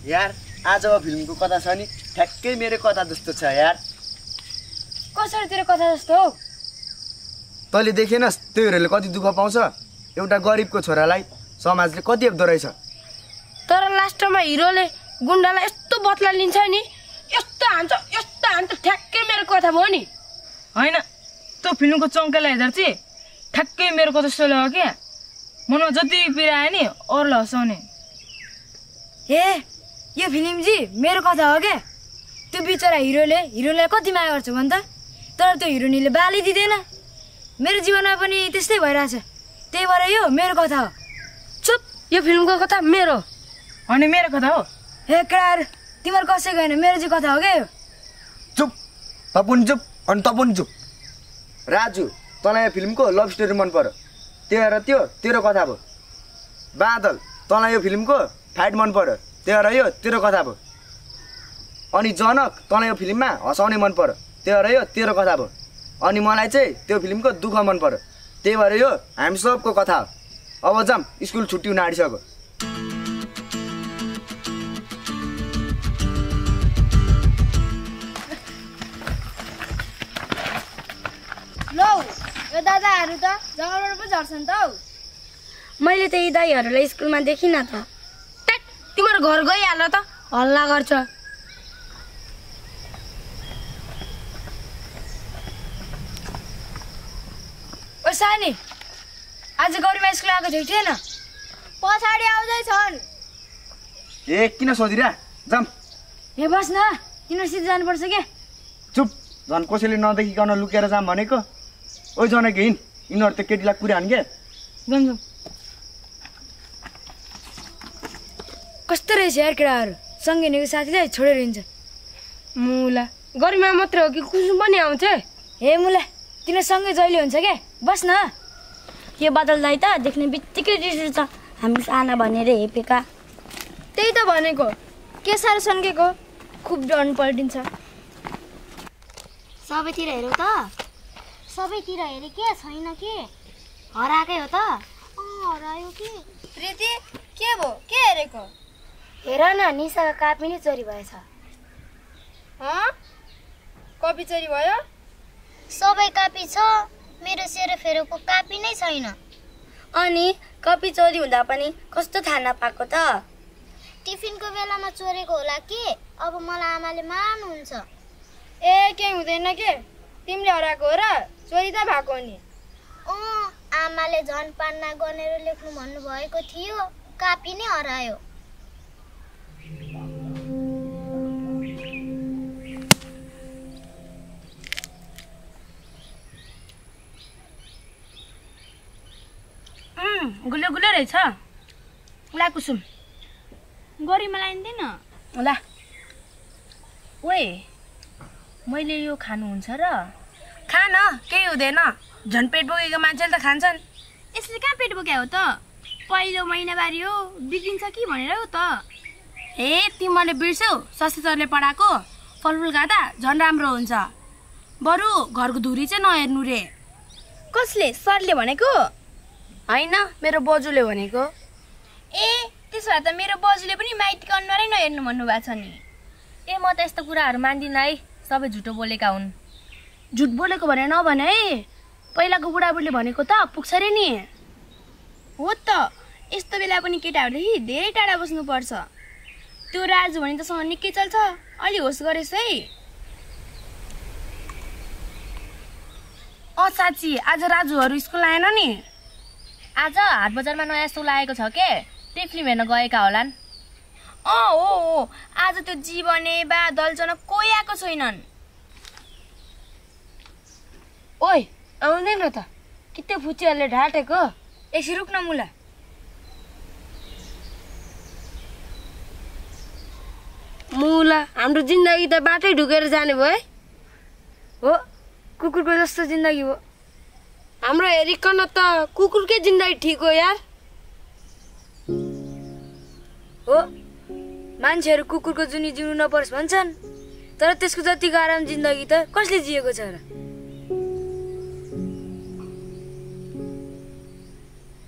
यार आजको फिल्मको कथा छ नि ठ्याक्कै मेरो कथा जस्तो छ यार। कसरी तेरो कथा जस्तो हो? तैँले देखेनस् त्यो हिरोले कति दुःख पाउँछ, एउटा गरिबको छोरालाई समाजले कति हेप्दो रहेछ। तर लास्टमा हिरोले गुन्डालाई यस्तो बदला लिन्छ नि, यस्तो हान्छ ठ्याक्कै मेरो कथा भयो नि। होइन त्यो फिल्मको चङ्केलाई हेर्दा चाहिँ ठ्याक्कै मेरो कथा जस्तो लाग्यो क्या। मनमा जति पीडा आयो नि अरूलाई हँसाउने। ए यो फिल्म जी मेरो कथा हो क्या। त्यो बिचरा हिरोलाई कति माया गर्छ भन् त, तर त्यो हिरोइनले बाली दिँदैन। मेरो जीवनमा पनि त्यस्तै भइरहेछ, त्यही भएर यो मेरो कथा हो। चुप, यो फिल्मको कथा मेरो अनि मेरो कथा हो। हे केटाहरू तिमीहरू कसैको होइन, मेरो चाहिँ कथा हो क्या यो। चुप, तपुन चुप अनि तपुन चुप। राजु तँलाई यो फिल्मको लभ स्टोरी मन पर्यो, त्यही भएर त्यो तेरो कथा भयो। बादल तँलाई यो फिल्मको फाइट मन पर्यो, त्यही भएर यो तेरो कथा भयो। अनि जनक तँलाई यो फिल्ममा हँसाउने मन पर्यो, त्यही भएर यो तेरो कथा भयो। अनि मलाई चाहिँ त्यो फिल्मको दुःख मन पर्यो, त्यही भएर यो हामी सबको कथा हो। अब जाम, स्कुल छुट्टी हुन आँटिसक्यो। लौ यो दादाहरू त जङ्गलबाट पो झर्छन् त हौ। मैले त यी दाईहरूलाई स्कुलमा देखिनँ त। तिम्रो घर गइहाल त, हल्ला गर्छ। ओ सानी, आज गौरीमा स्कुल आएको थियो थिएन? पछाडि आउँदैछन्। ए किन सोधिरा, जाम। ए बस् न, तिनीहरू सिधै जानुपर्छ क्या। चुप, झन् कसैले नदेखिकन लुकेर जाम भनेको। ओ जनक हिँड, यिनीहरू त केटीलाई पुर्याउन् क्या। जाम। कस्तो रहेछ यार केटाहरू, सँगै हिँडेको साथीलाई छोडेर हिँड्छ। मुला गरीमा मात्र हो कि कुसुम पनि आउँछ? हे मुला तिनीहरू सँगै जहिले हुन्छ क्या, बस् न। यो बादल दाइ त देख्ने बित्तिकै रिस छ, हामी साना भनेर हेपेका। त्यही त भनेको, के साह्रो सन्केको, खुब डन पल्टिन्छ। सबैतिर हेरौ त? सबैतिर हेरे के छैन के, हराएकै हो त? हरायो कि। प्रीति के भयो, के हेरेको? हेर न, निसाको कापी नै चोरी भएछ। कपी चोरी भयो? सबै कापी छ, मेरो सेरोफेरोको कापी नै छैन। अनि कपी चोरी हुँदा पनि कस्तो थाहा नपाएको त? टिफिनको बेलामा चोरेको होला कि, अब मलाई आमाले मार्नुहुन्छ। ए केही हुँदैन के, तिमीले हराएको हो र, चोरी त भएको नि। आमाले झन् पान्ना गनेर लेख्नु भन्नुभएको थियो, कापी नै हरायो। गुलो गुलो रहेछ। ला कुसुम, गरीमा लाइँदैन होला। ओए मैले यो खानुहुन्छ र? खान, केही हुँदैन। झन् पेट बोकेको मान्छेले त खान्छन्। यसले कहाँ पेट बोक्या हो त? पहिलो महिनावारी हो, बिग्रिन्छ कि भनेर हो त। ए तिमीले बिर्स्यौ, शशि सरले पढाएको फलफुल खाँदा झन् राम्रो हुन्छ। बरु घरको धुरी चाहिँ नहेर्नु रे। कसले, सरले भनेको? होइन, मेरो बजुले भनेको। ए त्यसो भए त मेरो बजुले पनि माइतीको अनुहारै नहेर्नु भन्नुभएको छ नि। ए म त यस्तो कुराहरू मान्दिनँ है, सबै झुटो बोलेका हुन्। झुट बोलेको भने नभने है, पहिलाको बुढाबुढीले भनेको त पुग्छ रे नि। हो त, यस्तो बेला पनि केटाहरूले धेरै टाढा बस्नुपर्छ। त्यो राजु भने तसँग निकै चल्छ, अलि होस गरेस् है। साँच्ची आज राजुहरू स्कुल आएन नि? आज हाट बजारमा नयाँ सो लागेको छ के, त्यही फिल्म हेर्न गएका होलान्। हो, आज त्यो जीवने बा दलजन कोही आएको छैनन्। ओइ आउँदैन त, कि त्यो फुच्चीहरूले ढाँटेको? यसरी रुक्न मुला। मुला हाम्रो जिन्दगी त बाटै ढुकेर जाने भयो है। हो, कुकुरको जस्तो जिन्दगी हो हाम्रो। हेरिकन त कुकुरकै जिन्दगी ठिक हो यार। हो, मान्छेहरू कुकुरको जुनी जिउनु नपरोस् भन्छन्, तर त्यसको जतिको आराम जिन्दगी त कसले जिएको छ र?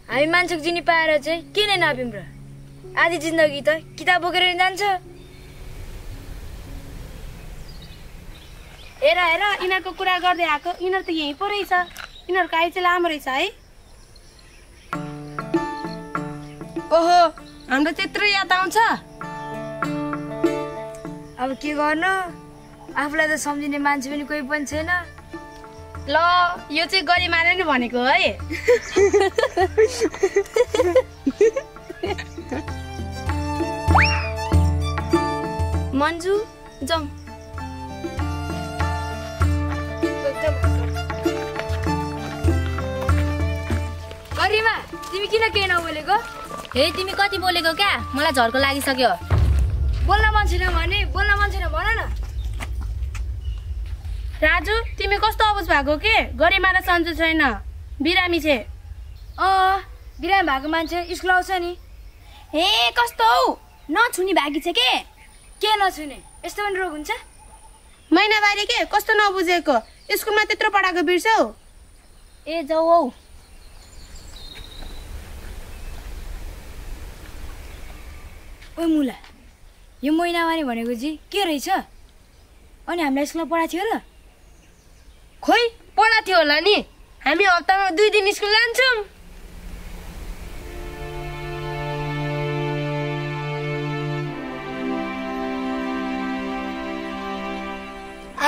हामी मान्छेको जिनी पाएर चाहिँ किन नापिम र? आधी जिन्दगी त किताब बोकेर जान्छ। हेर हेर यिनीहरूको कुरा गर्दै आएको यिनीहरू त यहीँ पो रहेछ यिनीहरूको आइ चाहिँ लामो रहेछ है ओहो हाम्रो त्यत्रो याद आउँछ अब के गर्नु आफूलाई त सम्झिने मान्छे पनि कोही पनि छैन ल यो चाहिँ गरिमाले नै भनेको है मन्जु जाउँ गरिमा तिमी किन केही नबोलेको हे तिमी कति बोलेको क्या मलाई झर्को लागिसक्यो बोल्न मन छैन भने बोल्न मन छैन भन न राजु तिमी कस्तो अबुझ भएको के गरिमा र सन्जु छैन बिरामी छे बिरामी भएको मान्छे स्कुल आउँछ नि हे कस्तो हौ नछुनी बाँकी छ के नछुने यस्तो पनि रोग हुन्छ महिनावारी के कस्तो नबुझेको स्कुलमा त्यत्रो पढाएको बिर्स्यौ ए जाऊ हौ ओ मुला यो महिनावारी भनेको चाहिँ के रहेछ अनि हामीलाई स्कुलमा पढाएको थियो र खोइ पढा थियो होला नि हामी हप्तामा 2 दिन स्कुल जान्छौँ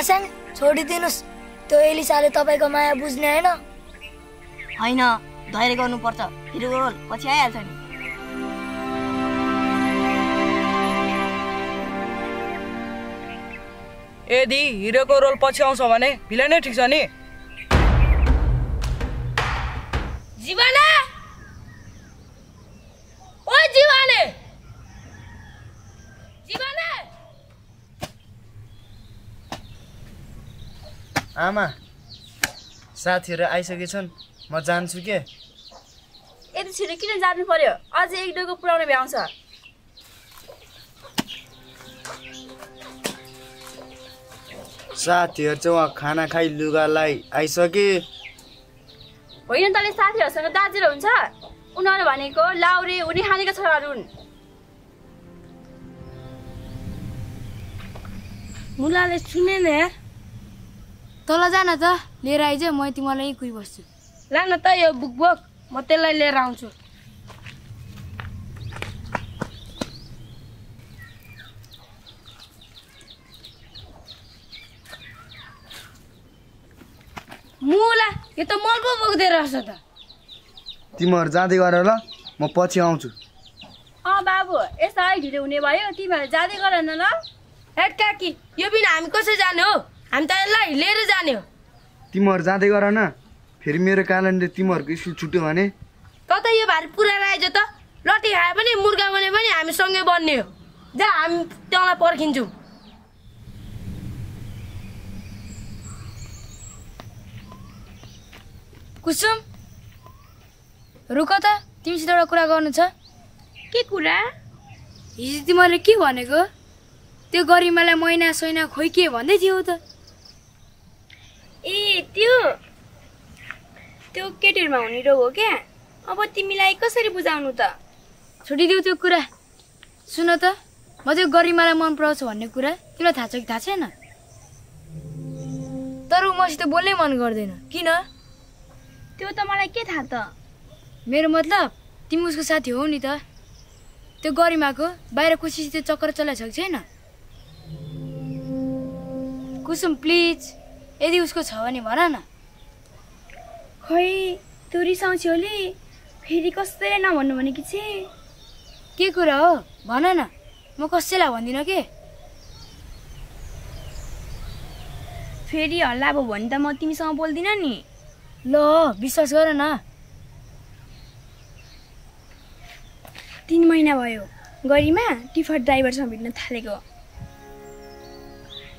आसान छोडिदिनुस् त्यो एलिसाले तपाईँको माया बुझ्ने होइन धैर्य गर्नुपर्छ फेरि रोल पछि आइहाल्छ नि यदि हिरोको रोल पछि आउँछ भने भिलेन नै ठिक छ नि जीवना ओ जीवना जीवना आमा साथीहरू आइसकेछन् म जान्छु के यति छिटो किन जानु पर्यो अझै 1-2 को पुराउने भ्याउँछ साथीहरू चाहिँ उहाँ खाना खाइ लुगालाई आइसके होइन तले साथीहरूसँग दाजुले हुन्छ उनीहरू भनेको लाउरे उनी खानेका छोराहरू हुन् मुलाले सुनेन यार तल जान त लिएर आइज म तिमीलाई कुही बस्छु लान त यो बुक बोक म त्यसलाई लिएर आउँछु मुला यो त मल पो बोक्दै रहेछ त तिमीहरू जाँदै गर ल म पछि आउँछु बाबु यस्तो है ढिलो हुने भयो तिमीहरू जाँदै गर न ल हेट काकी यो बिना हामी कसरी जाने हो हामी त यसलाई लिएर जाने हो तिमीहरू जाँदै गर न फेरि मेरो कारणले तिमीहरूको स्कुल छुट्यो भने त यो भारी पुऱ्याएर आइज त लटी खाए पनि मुर्गा बने पनि हामी सँगै बन्ने हो जा हामी त्यहाँलाई पर्खिन्छौँ कुसुम रुक त तिमीसित एउटा कुरा गर्नु छ के कुरा हिजो तिमीले के भनेको त्यो गरिमालाई महिना सैना खोइ के भन्दै थियौ त ए त्यो केटीहरूमा हुने रोग हो क्या अब तिमीलाई कसरी बुझाउनु त छोडिदेऊ त्यो कुरा सुन त म त्यो गरिमालाई मन पराउँछु भन्ने कुरा तिमीलाई थाहा छ कि थाहा छैन तर मसित बोल्नै मन गर्दैन किन त्यो त मलाई के थाहा त मेरो मतलब तिमी उसको साथी हौ नि त त्यो गरिमाको बाहिर खुसीसित चक्कर चलाइसकेको छैन कुसुम प्लिज यदि उसको छ भने भन न खै त्यो रिसाउँछ होली फेरि कसैले नभन्नु भनेकी छे के कुरा हो भन न म कसैलाई भन्दिनँ के फेरि हल्ला भयो भने त म तिमीसँग बोल्दिनँ नि ल विश्वास गर न 3 महिना भयो गरिमा टिफर ड्राइभरसँग भेट्न थालेको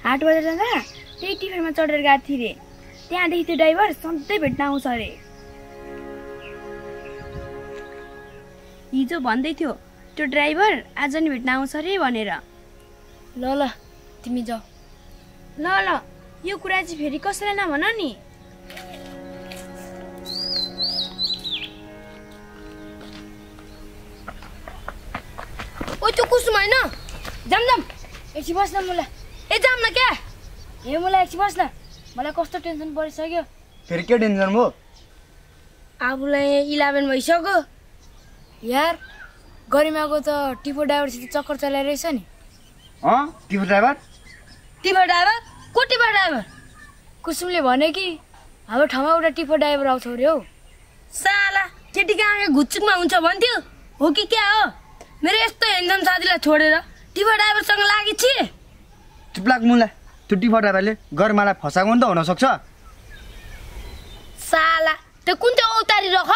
हाट बजार जाँदा त्यही टिफरमा चढेर गएको थिएँ रे त्यहाँदेखि त्यो ड्राइभर सधैँ भेट्न आउँछ अरे हिजो भन्दै थियो त्यो ड्राइभर आज नि भेट्न आउँछ अरे भनेर ल तिमी जाऊ ल यो कुरा चाहिँ फेरि कसैलाई नभन नि ओ त्यो कुसुम होइन जाम एकछिन बस्न मुला ए जाम न क्या ए मलाई एकछिन बस् न, मलाई कस्तो टेन्सन परिसक्यो। फेरि के टेन्सन भयो? आफूलाई 11 भइसक्यो यार। गरिमाको त टिपो ड्राइभरसित चक्कर चलाइरहेछ नि। टिपो ड्राइभर? टिपो ड्राइभर? को टिपो ड्राइभर? कुसुमले भने कि हाम्रो ठाउँमा एउटा टिपो ड्राइभर आउँछ अरे हौ। साला केटीको आँखा घुच्चुकमा हुन्छ भन्थ्यो, हो कि क्या हो? मेरो यस्तो हेन्डसम साथीलाई छोडेर टिपो ड्राइभरसँग लागि थिए। चुप लाग मुला, त्यो टिपो ड्राइभरले गरिमालाई फसाएको नि त हुनसक्छ। साला त्यो कुन चाहिँ औतारी रख।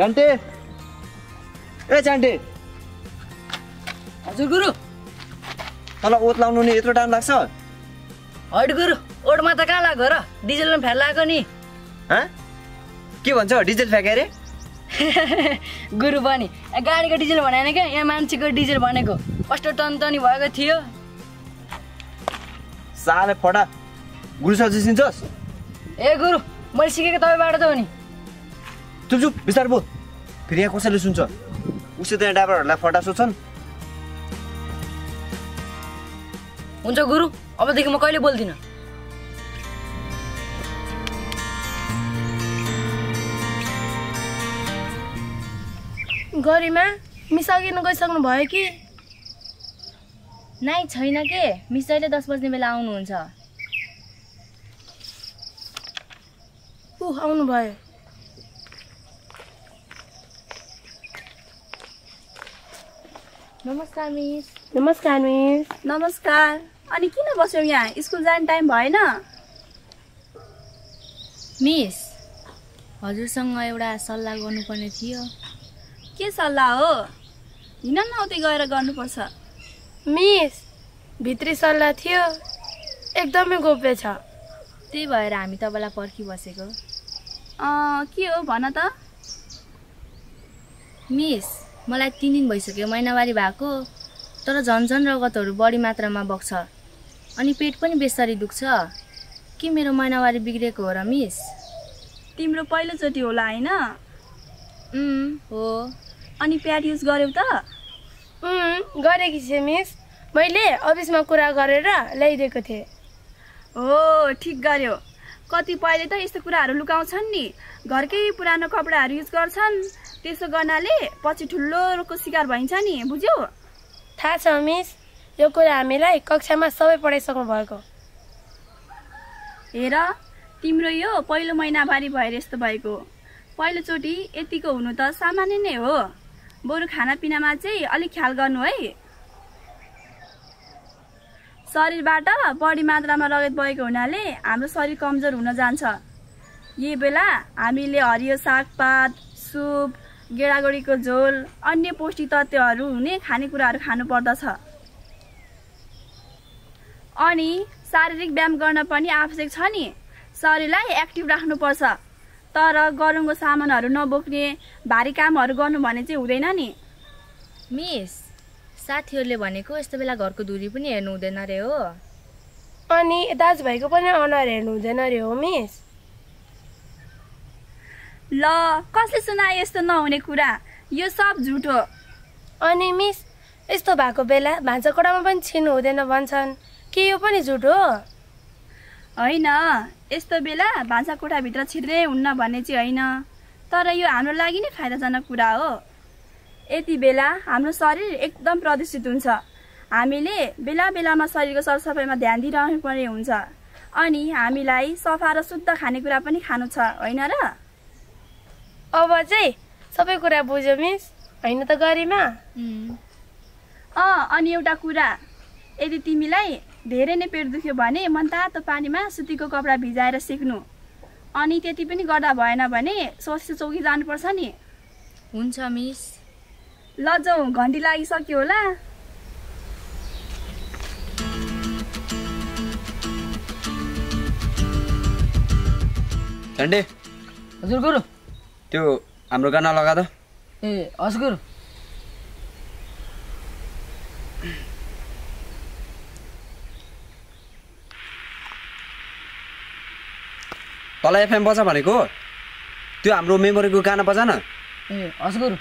चान्टे, ए चान्टे। हजुर गुरु। तल ओत लाउनु नि यत्रो टाइम लाग्छ? हट गुरु, ओटमा त कहाँ लाग्यो र? डिजेलमा फ्याल लाग्यो नि। के भन्छ डिजेल फ्याँके अरे? गुरु पनि गाडीको डिजेल भनेन क्या, यहाँ मान्छेको डिजेल भनेको। कस्तो टनटनी भएको थियो। साले फटा, गुरु सर सिन्छस्? ए गुरु, मैले सिकेको तपाईँबाट त हो नि। चुप बिस्तार बोल, फेरि यहाँ कसैले सुन्छ। उसले त्यहाँ ड्राइभरहरूलाई फटा सोध्छन्। हुन्छ गुरु, अबदेखि म कहिले बोल्दिनँ। गरिमा मिस अघि न गइसक्नु भयो कि? नाइ छैन के, मिस अहिले 10 बज्ने बेला आउनुहुन्छ। आउनु भयो। नमस्कार मिस। नमस्कार मिस। नमस्कार। अनि किन बस्यौ यहाँ? स्कुल जाने टाइम भएन? मिस, हजुरसँग एउटा सल्लाह गर्नुपर्ने थियो। के सल्लाह हो? हिँड न उतै गएर गर्नुपर्छ। मिस, भित्री सल्लाह थियो, एकदमै गोप्य छ। त्यही भएर हामी तपाईँलाई पर्खिबसेको। के हो भन त? मिस, मलाई 3 दिन भइसक्यो महिनावारी भएको, तर झन्झन रगतहरू बढी मात्रामा बग्छ अनि पेट पनि बेसरी दुख्छ। के मेरो महिनावारी बिग्रेको हो र मिस? तिम्रो पहिलोचोटि होला हैन? हो। अनि प्याड युज गर्यौ त? गरेकी छे मिस, मैले अफिसमा कुरा गरेर ल्याइदिएको थिएँ। हो, ठिक गर्यो। कतिपयले त यस्तो कुराहरू लुकाउँछन् नि, घरकै पुरानो कपडाहरू युज गर्छन्। त्यसो गर्नाले पछि ठुलो रोगको शिकार भइन्छ नि, बुझ्यौ? थाहा छ मिस, यो कुरा हामीलाई कक्षामा सबै पढाइसक्नु भएको। हेर, तिम्रो यो पहिलो महिनावारी भएर यस्तो भएको। पहिलोचोटि यतिको हुनु त सामान्य नै हो। बरु खानापिनामा चाहिँ अलिक ख्याल गर्नु है। शरीरबाट बढी मात्रामा रगत बगेको हुनाले हाम्रो शरीर कमजोर हुन जान्छ। यही बेला हामीले हरियो सागपात, सुप, गेडागुडीको झोल, अन्य पौष्टिक तत्त्वहरू हुने खानेकुराहरू खानुपर्दछ। अनि शारीरिक व्यायाम गर्न पनि आवश्यक छ नि। शरीरलाई एक्टिभ राख्नुपर्छ, तर गरमको सामानहरू नबोक्ने, भारी कामहरू गर्नु भने चाहिँ हुँदैन नि। मिस, साथीहरूले भनेको यस्तो बेला घरको धुरी पनि हेर्नु हुँदैन रे हो। अनि दाजुभाइको पनि अनुहार हेर्नु हुँदैन रे हो मिस। ल, कसले सुनाए यस्तो नहुने कुरा? यो सब झुट हो। अनि मिस, यस्तो भएको बेला भान्साकोठामा पनि छिर्नु हुँदैन भन्छन्, के यो पनि झुट हो? होइन, यस्तो बेला भान्साकोठाभित्र छिर्दै हुन्न भन्ने चाहिँ होइन, तर यो हाम्रो लागि नै फाइदाजनक कुरा हो। यति बेला हाम्रो शरीर एकदम प्रदूषित हुन्छ। हामीले बेला बेलामा शरीरको सरसफाइमा ध्यान दिइरहनु पर्ने हुन्छ। अनि हामीलाई सफा र शुद्ध खानेकुरा पनि खानु छ, होइन र? अब चाहिँ सबै कुरा बुझ्यो मिस, होइन त गरिमा? अनि एउटा कुरा, यदि तिमीलाई धेरै नै पेट दुख्यो भने मनतातो पानीमा सुतीको कपडा भिजाएर सेक्नु। अनि त्यति पनि गर्दा भएन भने स्वास्थ्य चौकी जानुपर्छ नि। हुन्छ मिस। ल जाऊ, घन्टी लागिसक्यो होला। झन्डे हजुर गुरु त्यो हाम्रो गाना लगा त ए हजुर गुरु तल एफएम बजा भनेको त्यो हाम्रो मेमोरीको गाना बजा न ए हजुर गुरु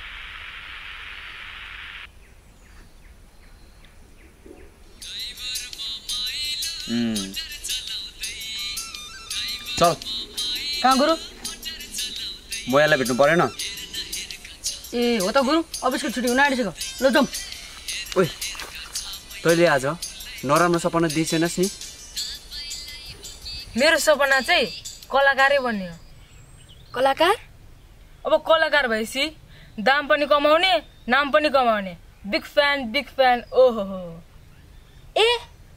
चल कहाँ गुरु मोयालाई भेट्नु परेन ए हो त गुरु अफिसको छुट्टी हुन आँटिसक्यो ल जाउँ ओइ तैँले आज नराम्रो सपना दिइसेनस् नि मेरो सपना चाहिँ कलाकारै बन्ने हो कलाकार अब कलाकार भएपछि दाम पनि कमाउने नाम पनि कमाउने बिग फ्यान ओहो ए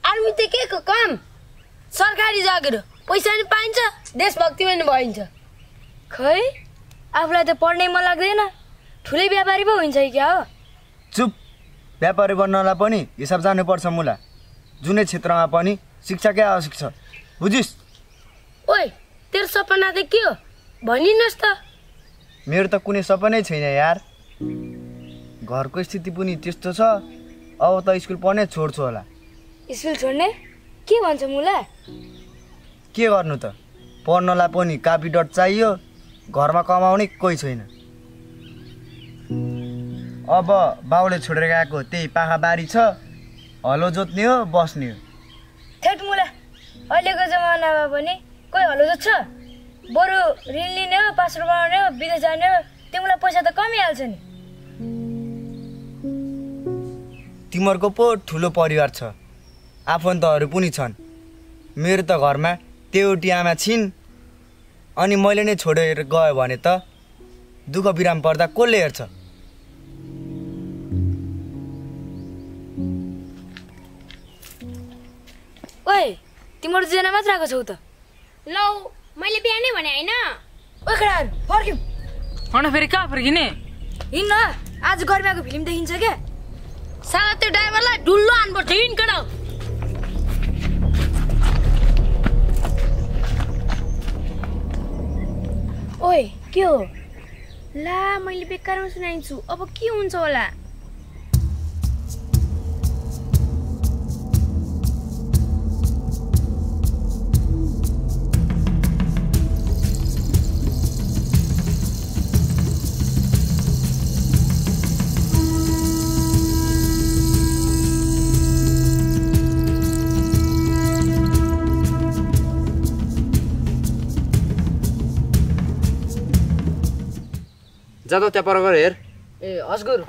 आर्मी त के को काम सरकारी जागिर पैसा नि पाइन्छ देशभक्ति पनि भइन्छ खै आफूलाई त पढ्नै मन लाग्दैन ठुलै व्यापारी पो हुन्छ क्या हो चुप व्यापारी बन्नलाई पनि हिसाब जानुपर्छ मुला जुनै क्षेत्रमा पनि शिक्षाकै आवश्यक छ बुझिस् ओइ तेरो सपना त के हो भनिनुहोस् त मेरो त कुनै सपनै छैन यार घरको स्थिति पनि त्यस्तो छ अब त स्कुल पढ्नै छोड्छु होला स्कुल छोड्ने के भन्छ मुला के गर्नु त पढ्नलाई पनि कापी डट चाहियो घरमा कमाउने कोही छैन अब बाउले छोडेर गएको त्यही पाखा बारी छ हलो जोत्ने हो बस्ने हो थेट मुला अहिलेको जमानामा पनि कोही हलो जोत्छ बरु ऋण लिने हो पासपोर्ट बनाउने हो विदेश जाने हो तिमीलाई पैसा त कमिहाल्छ नि तिमीहरूको पो ठुलो परिवार छ आफन्तहरू पनि छन् मेरो त घरमा एउटी आमा छिन् अनि मैले नै छोडेर गयो भने त दुःख बिराम पर्दा कसले हेर्छ ओइ तिम्रो जना मात्र आएको छौ त लौ मैले बिहानै भने होइन ओइ खडाहरू फर्क्यौँ अनि फेरि कहाँ फर्किने हिँड्न आज गर्मीको फिल्म देखिन्छ क्या साला त्यो ड्राइभरलाई ढुल्लो हान्नुपर्छ हिँड केटा ओइ के हो ला मैले बेकारमा सुनाइन्छु अब के हुन्छ होला जा त त्यहाँ पर गएर हेर ए हस् गुरु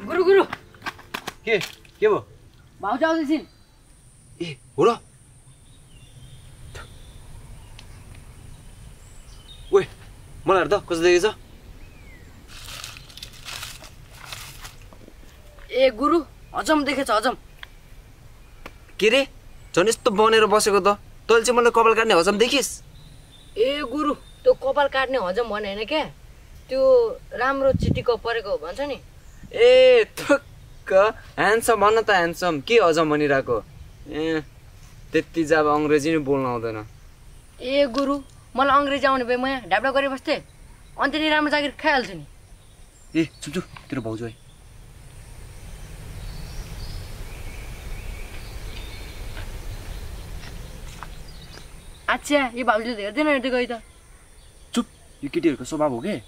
गुरु गुरु के भयो भाउजू आउँदैछिन् ए हो र ओइ मलाई हेर त कस्तो देखेछ ए गुरु हजम देखेछ हजम के रे झन् यस्तो बनेर बसेको त तैँले चाहिँ मलाई कपाल काट्ने हजम देखिस् ए गुरु त्यो कपाल काट्ने हजम भने होइन क्या त्यो राम्रो चिटिको परेको भन्छ नि ए थुक्क ह्यान्डसम भन्न त ह्यान्डसम के हजम भनिरहेको ए त्यति चाहिँ अब अङ्ग्रेजी नै बोल्न आउँदैन ए गुरु मलाई अङ्ग्रेजी आउने भए म यहाँ ढाब्ला गरे बस्थेँ अन्त नि राम्रो जागिर खाइहाल्छु नि ए चुप तेरो भाउजू है अच्छा यो भाउजू त हेर्दैन हेर्दै गइ त चुप यो केटीहरूको स्वभाव हो के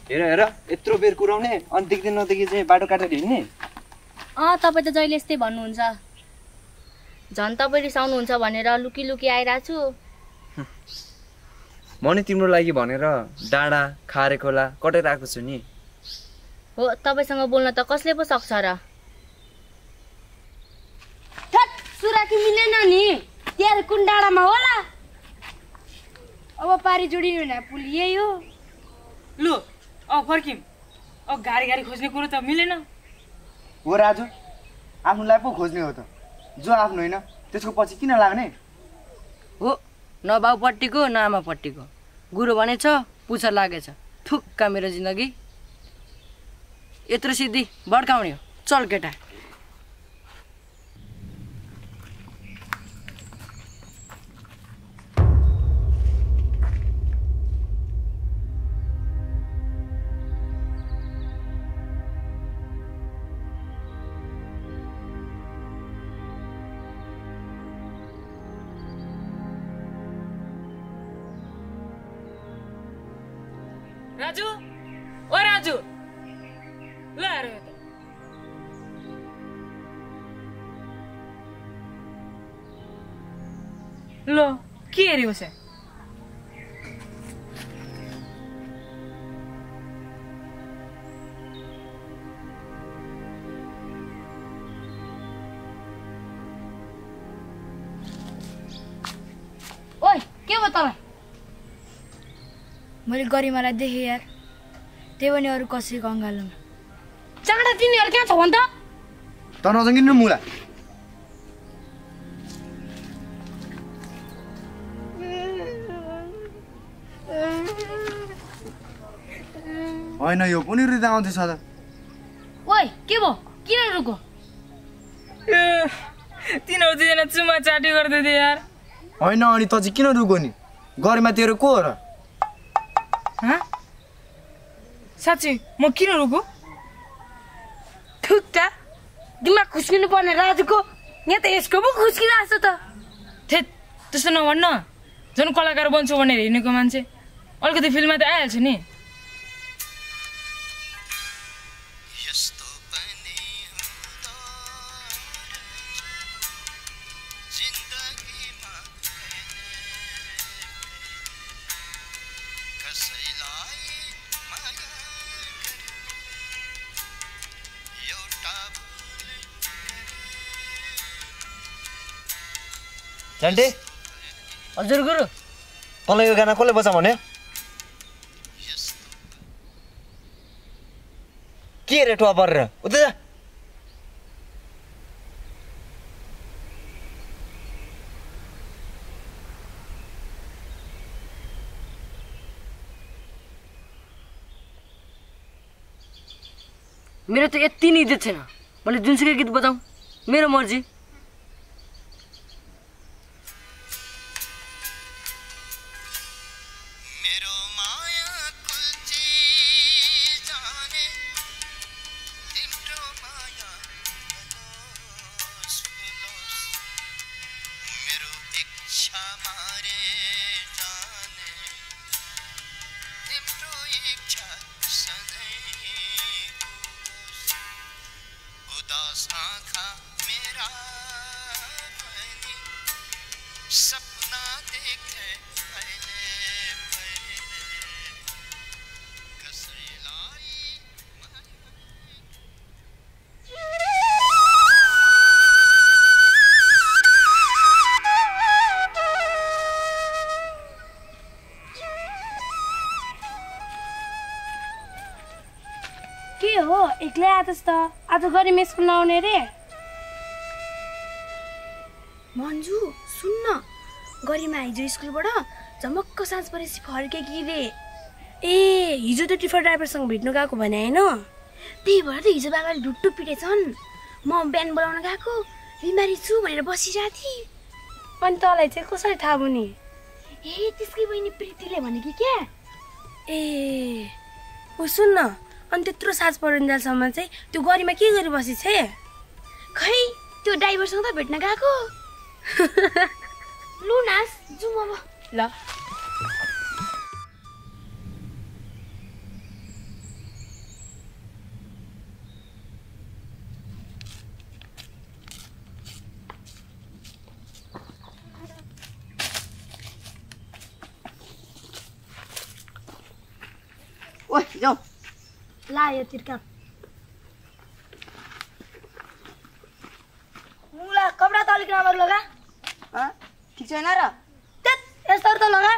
हेर हेर यत्रो बेर कुराउने अनि देख्दै नदेखि चाहिँ बाटो काटेर हिँड्ने तपाईँ त जहिले यस्तै भन्नुहुन्छ झन् तपाईँ रिसाउनुहुन्छ भनेर लुकी लुकी आइरहेको छु म नि तिम्रो लागि भनेर डाँडा खारे खोला कटेर आएको छु नि हो तपाईँसँग बोल्न त कसले पो सक्छ र सुराकी मिलेन नि त्यहाँ कुन डाँडामा होला अब पारी जोडिनु भने पुल यही हो लु फर्किम अब गाडी खोज्ने कुरो त मिलेन। हो राजु, आफ्नोलाई पो खोज्ने हो त, जो आफ्नो होइन त्यसको पछि किन लाग्ने? हो, न बाउपट्टिको न आमापट्टिको। गुरु भनेछ पुछर लागेछ, थुक्का मेरो जिन्दगी। यत्रो सिद्धि भड्काउने हो, चल केटा। राजु, ओ राजु, ल हेर त। लो के हेऱ्यो से? ओइ के भयो तँलाई? मैले गरिमालाई देखेँ यार, त्यही पनि अरू कसैको अङ्गालोमा। चाँडा तिनीहरू कहाँ छ भन् त? त नजङ्गिनु मुला। होइन यो पनि हृदय आउँदैछ त। ओइ के भयो? किन रुको? तिनीहरू दुईजना चुमा चाटी गर्दै थिए यार। होइन अनि त चाहिँ किन रुको नि? गरिमा तेरो को हो र? साँच्ची म किन रुको? ठुक्का दिमाग खुस्किनु पर्ने राजुको, यहाँ त यसको पो खुस्किरहेको छ त। थेट त्यस्तो नभन्न, झन् कलाकार बन्छु भनेर हिँडेको मान्छे अलिकति फिल्ममा त आइहाल्छ नि। जान्टे, हजुर गुरु। तँलाई यो गाना कसले बजा भन्यो? के रे टुवा परेर उता जा। मेरो त यति नै इज्जत छैन, मैले जुनसुकै गीत बजाउँ मेरो मर्जी। के हो एक्लै आएछस् त? आज गरिमा स्कुल नआउने रे? मन्जु सुन्न, गरिमा हिजो स्कुलबाट झमक्क साँझ परेपछि फर्केकी रे। ए हिजो त टिफर ड्राइभरसँग भेट्नु गएको भने होइन? त्यही भएर त हिजो बाबाले ढुट्टु पिटेछन्। म बिहान बोलाउन गएको, बिमारी छु भनेर बसिरहेको थिएँ। अनि तँलाई चाहिँ कसरी थाहा भयो नि? ए त्यसकै बहिनी प्रीतिले भने कि क्या? ए ऊ सुन्न, अनि त्यत्रो साँझ परुन्जेलसम्म चाहिँ त्यो गरिमा के गरी बसिछ? खै त्यो ड्राइभरसँग त भेट्न गएको। लु नास जाउँ अब। ल ओइ जाऊ। ला यो तिर्का मुला कपडा त अलिक राम्रो लगा। ठिक छैन र? त्यत यस्तो त लगा।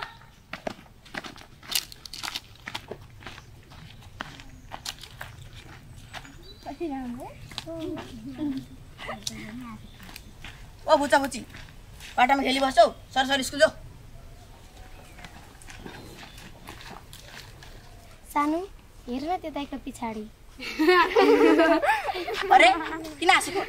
ओ बुच्चा बुच्ची बाटामा खेली बस्छौ सर स्कुल जाऊ सानो हेर न त्यो दाइको पछाडि अरे किन हाँसेको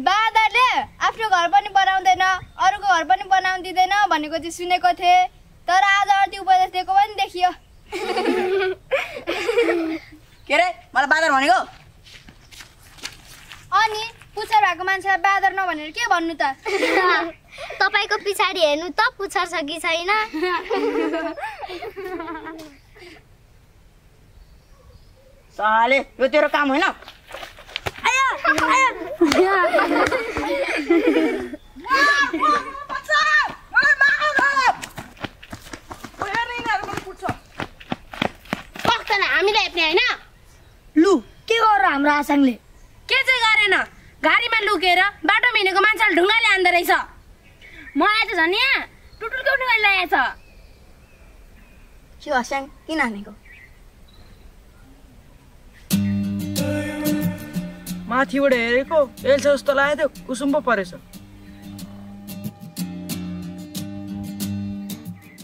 बादरले आफ्नो घर पनि बनाउँदैन अरूको घर पनि बनाउन दिँदैन भनेको चाहिँ सुनेको थिएँ तर आज अति उपदेश दिएको पनि देखियो के रे मलाई बादर भनेको अनि पुच्छर भएको मान्छेलाई बादर नभनेर के भन्नु त तपाईको पछाडि हेर्नु त पुच्छर छ कि छैन साले यो तेरो काम होइन हामीलाई हेप्ने होइन लु के गर हाम्रो आसाङले के चाहिँ गरेन गाडीमा लुकेर बाटोमा हिँडेको मान्छेले ढुङ्गाले हान्दो रहेछ मलाई त झन् यहाँ टुटुलको ढुङ्गा ल्याएछ के हस्याङ किन हानेको माथिबाट हेरेको एल्छ जस्तो लागेको थियो कुसुम पो परेछ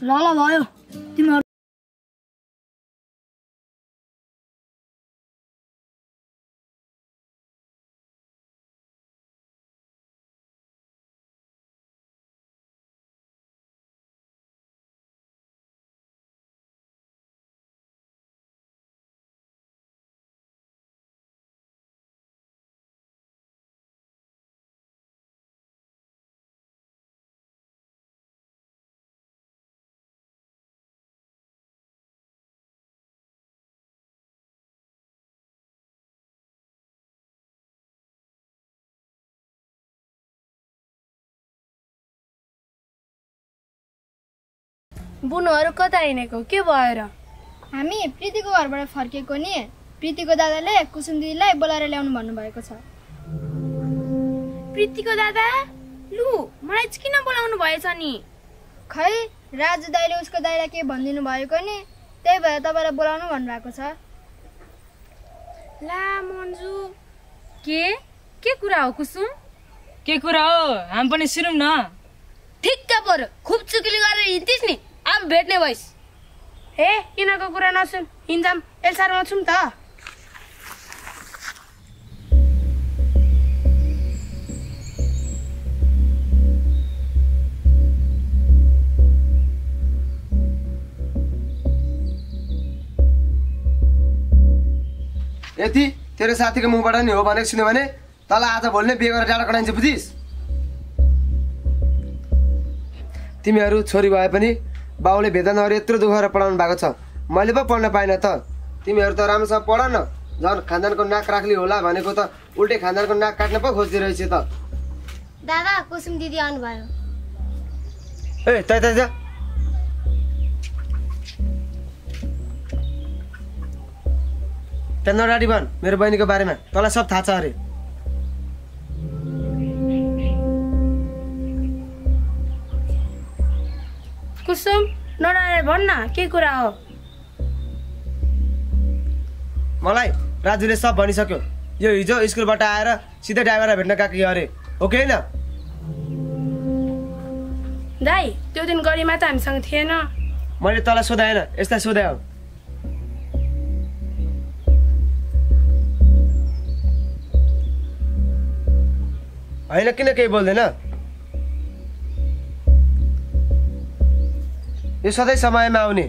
ल भयो तिमीहरू बुनुहरू कता हिँडेको के भएर हामी प्रीतिको घरबाट फर्केको नि प्रीतिको दादाले कुसुम दिदीलाई बोलाएर ल्याउनु भन्नुभएको छ प्रीतिको दादा लु मलाई चाहिँ किन बोलाउनु भएछ नि खै राजु दाइले उसको दाइलाई के भनिदिनु भएको नि त्यही भएर तपाईँलाई बोलाउनु भन्नुभएको छ ला मन्जु के कुरा हो कुसुम के कुरा हो हामी पनि सुनौँ न ठिक्क पर्यो खुब चुकिली गरेर हिँड्थिस् नि आम भेट्ने भइस हे यिनीहरूको कुरा नसुन हिँड्छौँ एल्सारमा छौँ त यति तेरो साथीको मुखबाट नि हो भनेको सुन्यो भने तल आज भोलि नै बिहे गरेर डाँडा कटाइन्छ बुझिस् तिमीहरू छोरी भए पनि बाउले भेदनहरू यत्रो दुःख गरेर पढाउनु भएको छ मैले पो पढ्न पाइनँ त तिमीहरू त राम्रोसँग पढ न झन् खानदानको नाक राख्ली होला भनेको त उल्टै खानदानको नाक काट्न पो खोज्दै रहेछ त दादा कुसुम दिदी आउनुभयो ए तै जा त्यहाँ नडाडी भन मेरो बहिनीको बारेमा तँलाई सब थाहा छ अरे कुसुम नडराएर भन्न के कुरा हो मलाई राजुले सब भनिसक्यो यो हिजो स्कुलबाट आएर सिधै ड्राइभरलाई भेट्न गएको अरे हो कि होइन दाइ त्यो दिन गरिमा त हामीसँग थिएन मैले तँलाई सोधाएन यस्ता सोधाए हो होइन किन केही बोल्दैन यो सधैँ समयमा आउने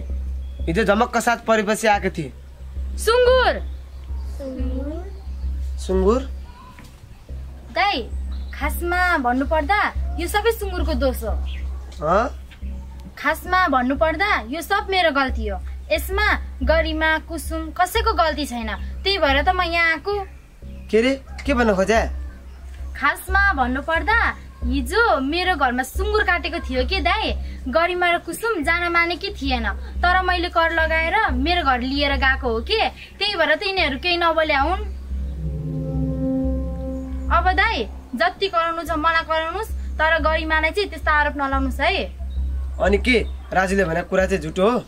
हिजो झमक्क साथ परेपछि आएको थिए सुँगुर सुँगुर दाइ खासमा भन्नुपर्दा यो सबै सुँगुरको दोष हो खासमा भन्नुपर्दा यो सब मेरो गल्ती हो यसमा गरिमा कुसुम कसैको गल्ती छैन त्यही भएर त म यहाँ आएको के रे के भन्न खोजे खासमा भन्नुपर्दा हिजो मेरो घरमा सुँगुर काटेको थियो के दाइ गरिमा र कुसुम जान मानेकै थिएन तर मैले कर लगाएर मेरो घर लिएर गएको हो कि त्यही भएर त यिनीहरू केही नबोल्या हुन् अब दाइ जति कराउनु छ मलाई कराउनुस् तर गरिमालाई चाहिँ त्यस्तो आरोप नलाउनुस् है अनि के राजुले भनेको कुरा चाहिँ झुटो हो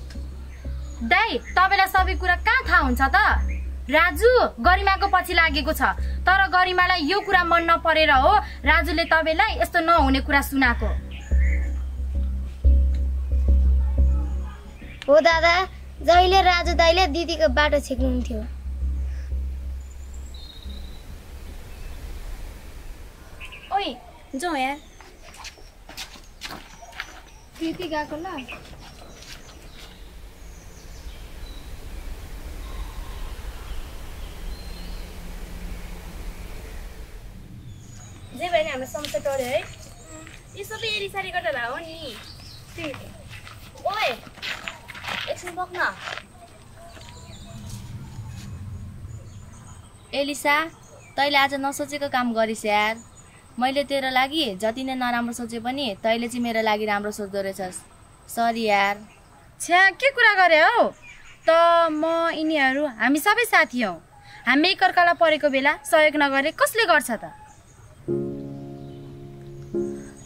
दाइ तपाईलाई सबै कुरा कहाँ थाहा हुन्छ त राजु गरिमाको पछि लागेको छ, तर गरिमालाई यो कुरा मन नपरेर हो राजुले तपाईलाई यस्तो नहुने कुरा सुनाएको। हो दादा, जहिले राजु दाइले दिदीको बाटो छेक्नुहुन्थ्यो। ओइ जाउँ यार। दिदी गएको ल। जे भयो नि हाम्रो समस्या टर्यो है। यो सबै एरिसारी गरेर हो नि। ओए एकछिन बक्न। एलिसा, तैँले आज नसोचेको काम गरिस् यार। मैले तेरो लागि जति नै नराम्रो सोचे पनि तैँले चाहिँ मेरो लागि राम्रो सोच्दो रहेछस्। सरी यार। छ्या के कुरा गरे हौ त? म यिनीहरू हामी सबै साथी हौ। हामी एकअर्कालाई परेको बेला सहयोग नगरे कसले गर्छ त?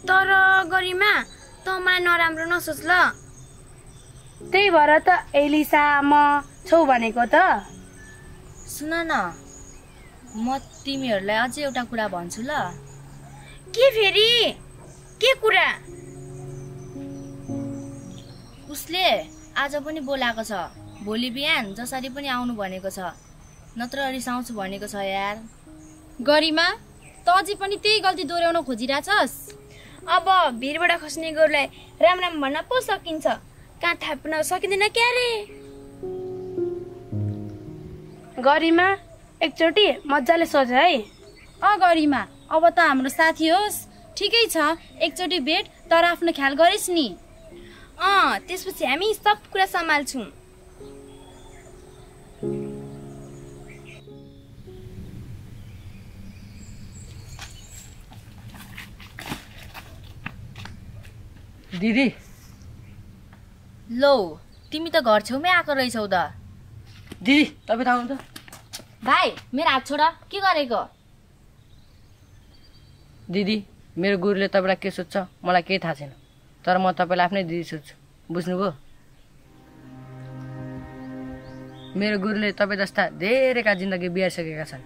तर गरिमा त मलाई नराम्रो नसोच ल। त्यही भएर त एलिसा म छौ भनेको त। सुन न, म तिमीहरूलाई अझै एउटा कुरा भन्छु ल। के फेरि? के कुरा? उसले आज पनि बोलाएको छ, भोलि बिहान जसरी पनि आउनु भनेको छ, नत्र रिसाउँछु भनेको छ यार। गरिमा त अझै पनि त्यही गल्ती दोहोऱ्याउन खोजिरहेछस्? अब भिरबाट खस्ने गोरुलाई राम राम भन्न पो सकिन्छ, कहाँ थाप्न सकिँदैन क्या रे? गरिमा एकचोटि मजाले सोच है। गरिमा अब त हाम्रो साथी होस्, ठिकै छ, एकचोटि भेट, तर आफ्नो ख्याल गरिस् नि। त्यसपछि हामी सब कुरा सम्हाल्छौँ। दिदी लो, तिमी त घर छेउमै आएको रहेछौ त। दिदी तपाईँ त आउनु त। भाइ मेरो हात छोड, के गरेको? दिदी मेरो गुरुले तपाईँलाई के सोध्छ मलाई केही थाहा छैन, तर म तपाईँलाई आफ्नै दिदी सोध्छु, बुझ्नुभयो? मेरो गुरुले तपाईँ जस्ता धेरैका जिन्दगी बिगारिसकेका छन्।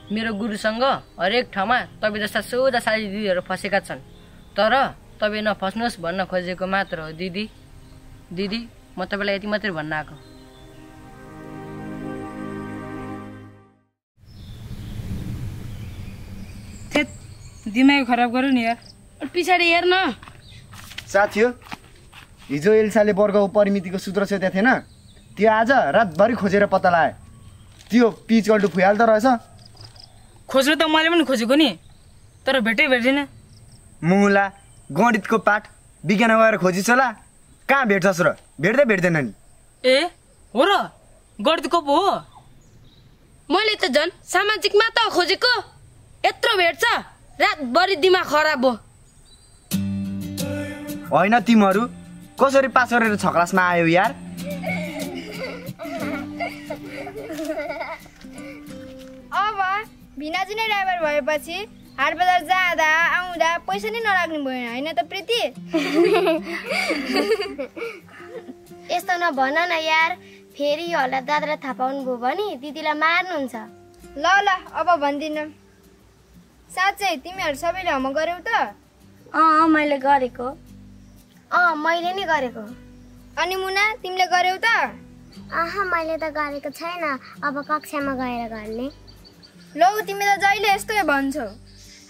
मेरो गुरुसँग हरेक ठाउँमा तपाईँ जस्ता सोझा साथी दिदीहरू फसेका छन्, तर तपाईँ नफस्नुहोस् भन्न खोजेको मात्र हो दिदी। दिदी म तपाईँलाई यति मात्रै भन्न आएको। दिमाग खराब गर्यो नि यार। पछाडि हेर्न साथी हो, हिजो एल्साले वर्गको परिमितिको सूत्र सोधेको थिएन, त्यो आज रातभरि खोजेर पत्ता लगायो। त्यो पिच गल्टु फुइहाल्दो रहेछ। खोज्नु त मैले पनि खोजेको नि, तर भेटै भेट्दिनँ। मुला गणितको पाठ विज्ञान गएर खोजिस् होला, कहाँ भेट्छस् र? भेट्दैन नि। ए हो र, गणितको पो हो। मैले त झन् सामाजिकमा त खोजेको, यत्रो भेट्छ, रातभरि दिमाग खराब हो। होइन तिमीहरू कसरी पास गरेर छ क्लासमा आयो यार? अब भिनाजु नै ड्राइभर भएपछि हाट बजार जाँदा आउँदा पैसा नै नलाग्नु भएन होइन त प्रीति? यस्तो नभन न यार, फेरि यो हल्ला दादालाई थाहा पाउनु भयो भने दिदीलाई मार्नुहुन्छ। ल अब भन्दिनँ। साँच्चै तिमीहरू सबैले होमवर्क गर्यौ त? मैले गरेको। मैले नै गरेको। अनि मुना तिमीले गर्यौ त? मैले त गरेको छैन, अब कक्षामा गएर गर्ने। लौ तिमी त जहिले यस्तै भन्छौ।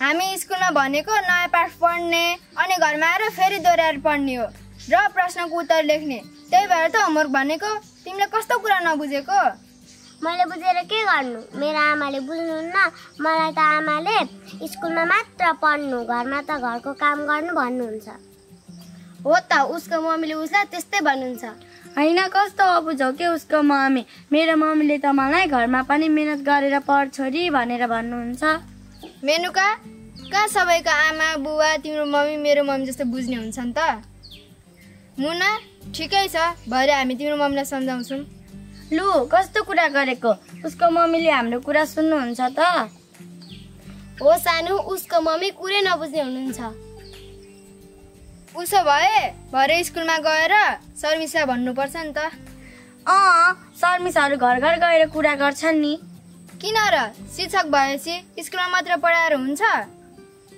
हामी स्कुलमा भनेको नयाँ पाठ पढ्ने अनि घरमा आएर फेरि दोहोऱ्याएर पढ्ने हो र प्रश्नको उत्तर लेख्ने, त्यही भएर त होमवर्क भनेको। तिमीले कस्तो कुरा नबुझेको? मैले बुझेर के गर्नु, मेरो आमाले बुझ्नुहुन्न। मलाई त आमाले स्कुलमा मात्र पढ्नु, घरमा त घरको काम गर्नु भन्नुहुन्छ। हो त, उसको मम्मीले उसलाई त्यस्तै भन्नुहुन्छ। होइन कस्तो अबुझौ के उसको मम्मी। मेरो मम्मीले त मलाई घरमा पनि मेहनत गरेर पढ छोरी भनेर भन्नुहुन्छ। मेनुका कहाँ सबैको आमा बुवा तिम्रो मम्मी मेरो मम्मी जस्तो बुझ्ने हुन्छ नि त? मुना ठिकै छ, भरे हामी तिम्रो मम्मीलाई सम्झाउँछौँ। लु कस्तो कुरा गरेको, उसको मम्मीले हाम्रो कुरा सुन्नुहुन्छ त? हो सानो, उसको मम्मी कुरै नबुझ्ने हुनुहुन्छ। उसो भए भरे स्कुलमा गएर शर्मिसा भन्नुपर्छ नि त। सर मिसहरू घर घर गएर कुरा गर्छन् नि। किन र शिक्षक भएपछि स्कुलमा मात्र पढाएर हुन्छ?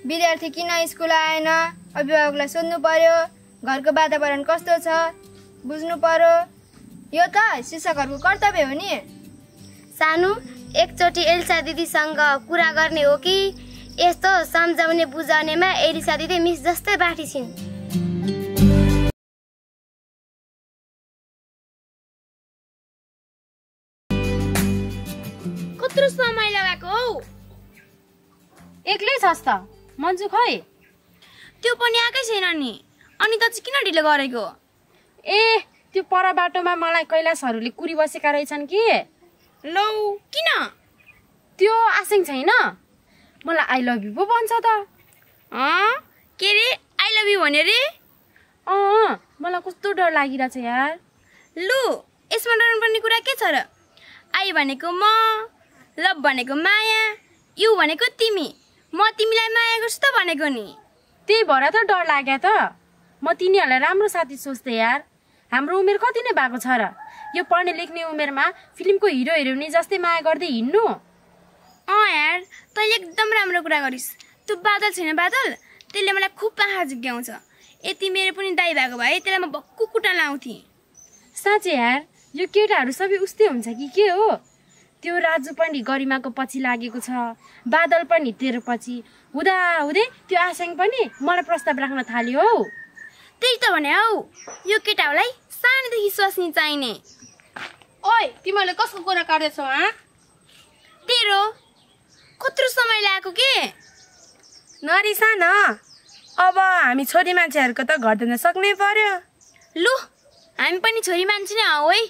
विद्यार्थी किन स्कुल आएन अभिभावकलाई सोध्नु पर्यो, घरको वातावरण कस्तो छ बुझ्नु पर्यो। यो त शिक्षकहरूको कर्तव्य हो नि। सानु एकचोटि एलिसा दिदीसँग कुरा गर्ने हो कि यस्तो सम्झाउने बुझाउनेमा एलिसा दिदी मिस जस्तै बाठी छिन्। कत्रो समय लगाएको हौ? एक्लै छस् त? मन्जु खै? त्यो पनि आएकै छैन नि। अनि त चाहिँ किन ढिलो गरेको? ए त्यो पर बाटोमा मलाई कैलाशहरूले कुरी बसेका रहेछन् कि। लौ किन? त्यो आसिङ छैन मलाई आई लभ यु पो भन्छ त। के रे आई लभ यु भने रे? मलाई कस्तो डर लागिरहेछ यार। लु यसमा डर्नुपर्ने कुरा के छ र? आई भनेको म, लभ भनेको माया, यु भनेको तिमी। म तिमीलाई माया गर्छु त भनेको नि। त्यही भएर त डर लाग्यो त। म तिनीहरूलाई राम्रो साथी सोच्थे यार। हाम्रो उमेर कति नै भएको छ र? यो पढ्ने लेख्ने उमेरमा फिल्मको हिरो हिरोइनी जस्तै माया गर्दै हिँड्नु? यार तैँले एकदम राम्रो कुरा गरिस्। त्यो बादल छैन बादल, त्यसले मलाई खुब आँखा झिक्याउँछ। यति मेरो पनि दाइ भएको भए त्यसलाई म भक्कु कुटा लाउँथेँ। साँच्चै यार यो केटाहरू सबै उस्तै हुन्छ कि के हो? त्यो राजु पनि गरिमाको पछि लागेको छ, बादल पनि तेरो पछि, हुँदै त्यो आसाङ पनि मलाई प्रस्ताव राख्न थाल्यो हौ। त्यही त भने हौ, यो केटाहरूलाई सानैदेखि स्वास्नी चाहिने। ओइ तिमीहरूले कसको कुरा काट्दैछौ? तेरो कत्रो समय लागेको के? नरिसा न, अब हामी छोरी मान्छेहरूको त घर धुन सक्नै पर्यो। लु हामी पनि छोरी मान्छे नै हौ है।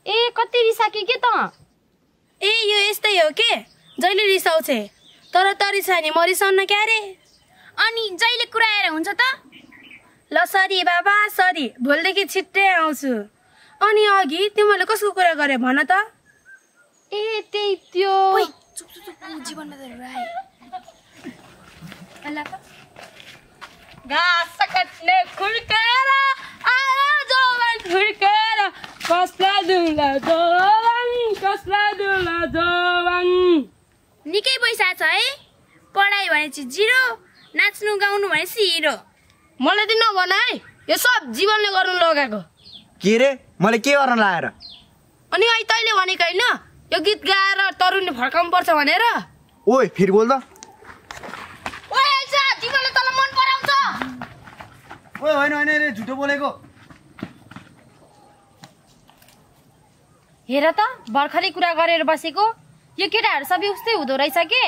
ए कति रिसाके के त? ए यो यस्तै हो के, जहिले रिसाउँछे। तर त रिसाने म रिसाउन क्या रे? अनि जहिले कुरा आएर हुन्छ त? ल सरी बाबा सरी, भोलिदेखि छिट्टै आउँछु। अनि अघि तिमीहरूले कसको कुरा गरे भन त? ए त्यही त्यो जीवनमा त घाँस काट्ने खुर्केर आयो जवान खुर्केर, कसलाई दुला जवान, कसलाई दुला जवान। निकै पैसा छ है। पढाइ भनेपछि जिरो, नाच्नु गाउनु भनेपछि हिरो। मलाई त नभन है, यो सब जीवनले गर्नु लगाएको। के रे मैले के गर्न लगाएर? अनि अहिले तैँले भनेको होइन यो गीत गाएर तरुणले फर्काउनु पर्छ भनेर? ओइ फेरि बोल त। ओइ एल्सा जीवनले तँलाई मन पराउँछ। ओइ होइन रे झुटो बोलेको। हेर त भर्खरै कुरा गरेर बसेको। यो केटाहरू सबै उस्तै हुँदो रहेछ के?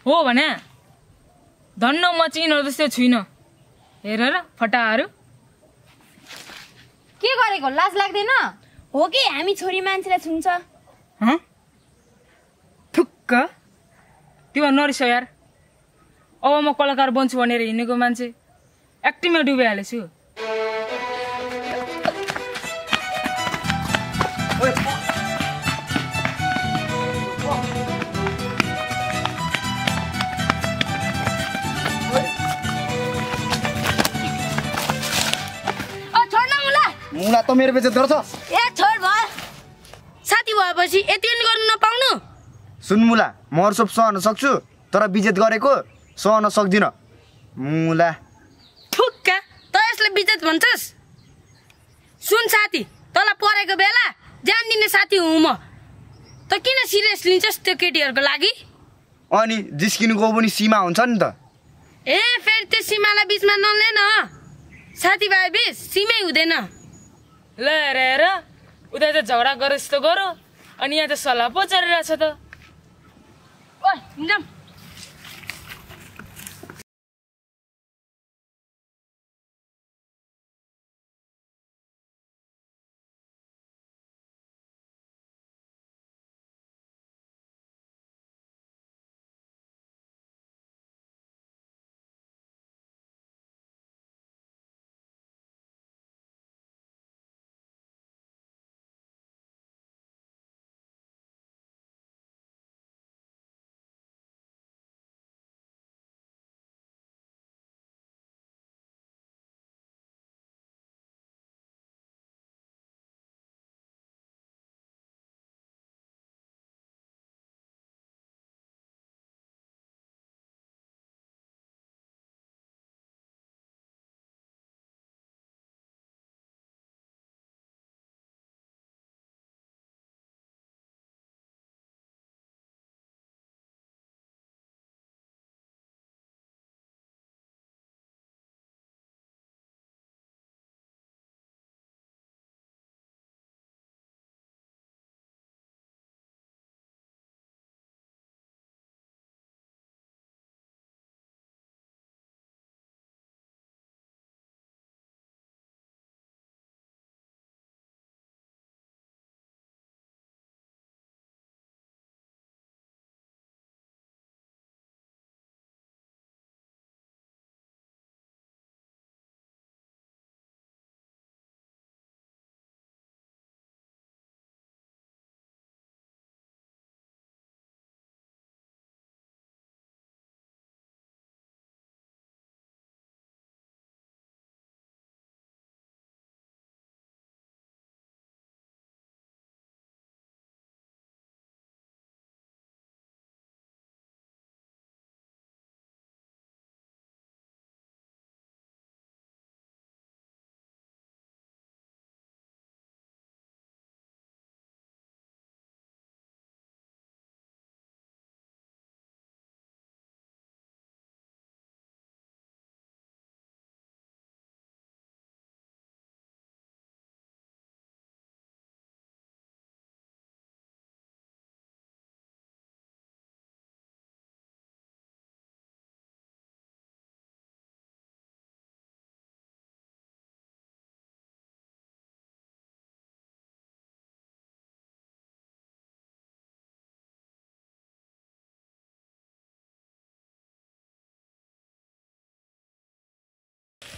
हो भने धन्न म चिनो जस्तो छुइनँ। हेर र फटाहरू के गरेको? लाज लाग्दैन? हो कि हामी छोरी मान्छेलाई छुन्छ। थुक्क त्यो नरिस यार। अब म कलाकार बन्छु भनेर हिँडेको मान्छे एक्टिङमा डुबिहालेछु। मुला त मेरो बेइज्जत गर्छ। ए छोड भयो, साथी भएपछि यति पनि गर्नु नपाउनु। सुन मुला, म अरू सब सहन सक्छु तर बिजेत गरेको सहन सक्दिन। मुला ठुक्का त यसले बिजेत भन्छस्? सुन साथी, तँलाई परेको बेला ध्यान दिने साथी हुँ म। त किन सिरियस लिन्छस् त्यो केटीहरूको लागि? अनि जिस्किनुको पनि सीमा हुन्छ नि त। ए फेरि त्यो सीमालाई बिचमा नले न। साथीभाइ बिच सीमै हुँदैन। ल हेर उता त झगडा गरे जस्तो गरो, अनि यहाँ त सल्लाह पो चलिरहेछ त। ओइ जाम।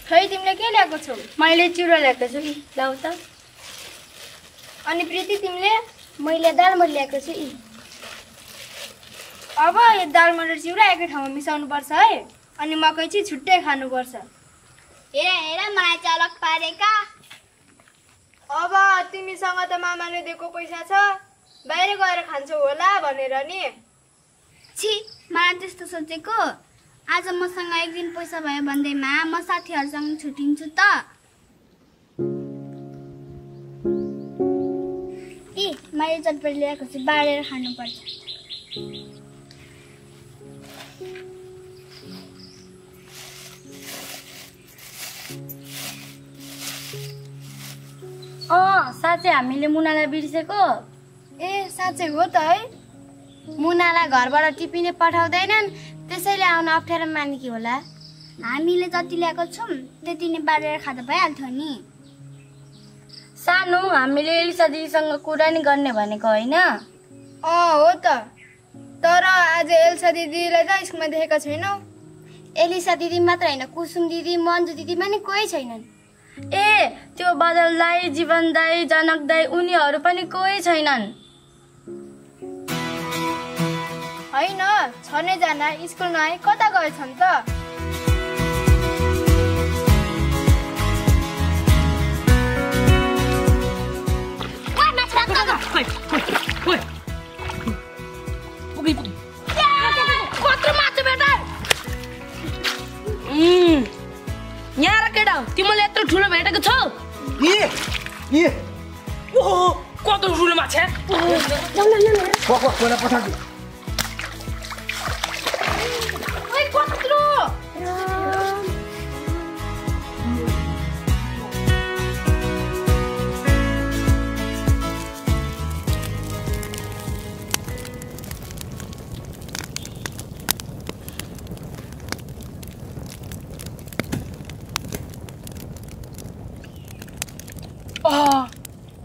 खै तिमीले के ल्याएको छौ? मैले चिउरा ल्याएको छु यी लाउ त। अनि प्रीति तिमीले? मैले दाल मटर ल्याएको छु यी। अब यो दाल मटर चिउरा एकै ठाउँमा मिसाउनु पर्छ है, अनि मकै चाहिँ छुट्टै खानुपर्छ। हेर हेर मलाई चलक पारेका। अब तिमीसँग त मामाले दिएको पैसा छ, बाहिर गएर खान्छौ होला भनेर नि। छि मलाई त्यस्तो सोचेको। आज मसँग एक दिन पैसा भयो भन्दैमा म साथीहरूसँग छुटिन्छु त। यी मैले चटपटी ल्याएको छु, बालेर खानुपर्छ। साँच्चै हामीले मुनालाई बिर्सेको? ए साँच्चै हो त है। मुनालाई घरबाट टिपिने पठाउँदैनन्, त्यसैले आउन अप्ठ्यारो मानेकी होला। हामीले जति ल्याएको छौँ त्यति नै बालेर खाँदा भइहाल्थ्यो नि। सानो हामीले एलिसा दिदीसँग कुरा नि गर्ने भनेको होइन? हो त, तर आज एल्सा दिदीलाई त स्कुलमा देखेका छैनौ। एलिसा दिदी मात्र होइन, कुसुम दिदी, मन्जु दिदीमा नि कोही छैनन्। ए त्यो बदल दाई, जीवन दाई, जनक दाई उनीहरू पनि कोही छैनन्। होइन छनै जना स्कुल नआई कता गएछन् त? यहाँ केटा तिमीले यत्रो ठुलो भेटेको छौ? कत्रो ठुलो माछा?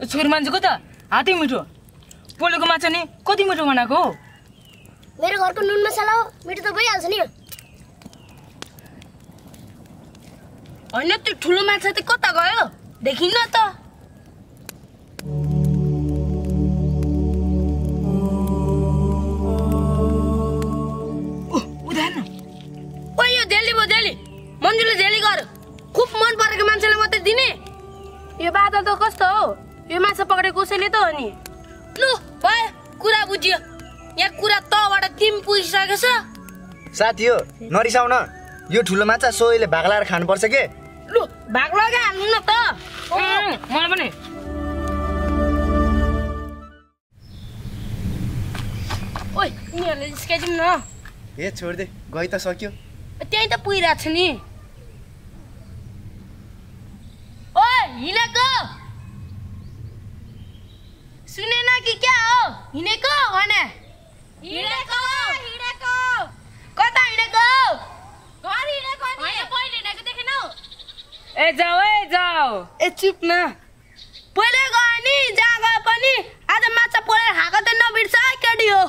छोरी मान्छेको त हातै मिठो, पोलेको माछा नि कति मिठो बनाएको हो। मेरो घरको नुन मसला हो, मिठो त भइहाल्छ नि। होइन त्यो ठुलो माछा चाहिँ कता गयो? देखिन्न त। यो झेली भयो झेली, मन्जुले झेली गर। खुब मन परेको मान्छेले मात्रै दिने। यो बादल त कस्तो हो? यो माछा पक्रेको उसैले त हो नि। लु भयो, कुरा बुझ्यो। यहाँ कुरा तबाट तिमी पुगिसकेको छ। साथी हो नरिसाउन, यो ठुलो माछा सोहीले भाग लाएर खानुपर्छ के। लु भाग लगा हाल्नु न त। मलाई पनि ओइ यिनीहरूले जिस्काइदिउँ न। ए छोडिदे, गइ त सक्यो। त्यही त पुगिरहेको छ नि। ओइ हिँडेको सुनेन कि क्या हो? हिँडेको भने हिँडेको हिँडेको कता हिँडेको? घर हिँडेको नि। होइन पहिले हिँडेको देखेनौ? ए जाऊ ए चुप न। पहिले गयो नि, जहाँ गए पनि आज माछा पोलेर खाएको त नबिर्स केटी हो।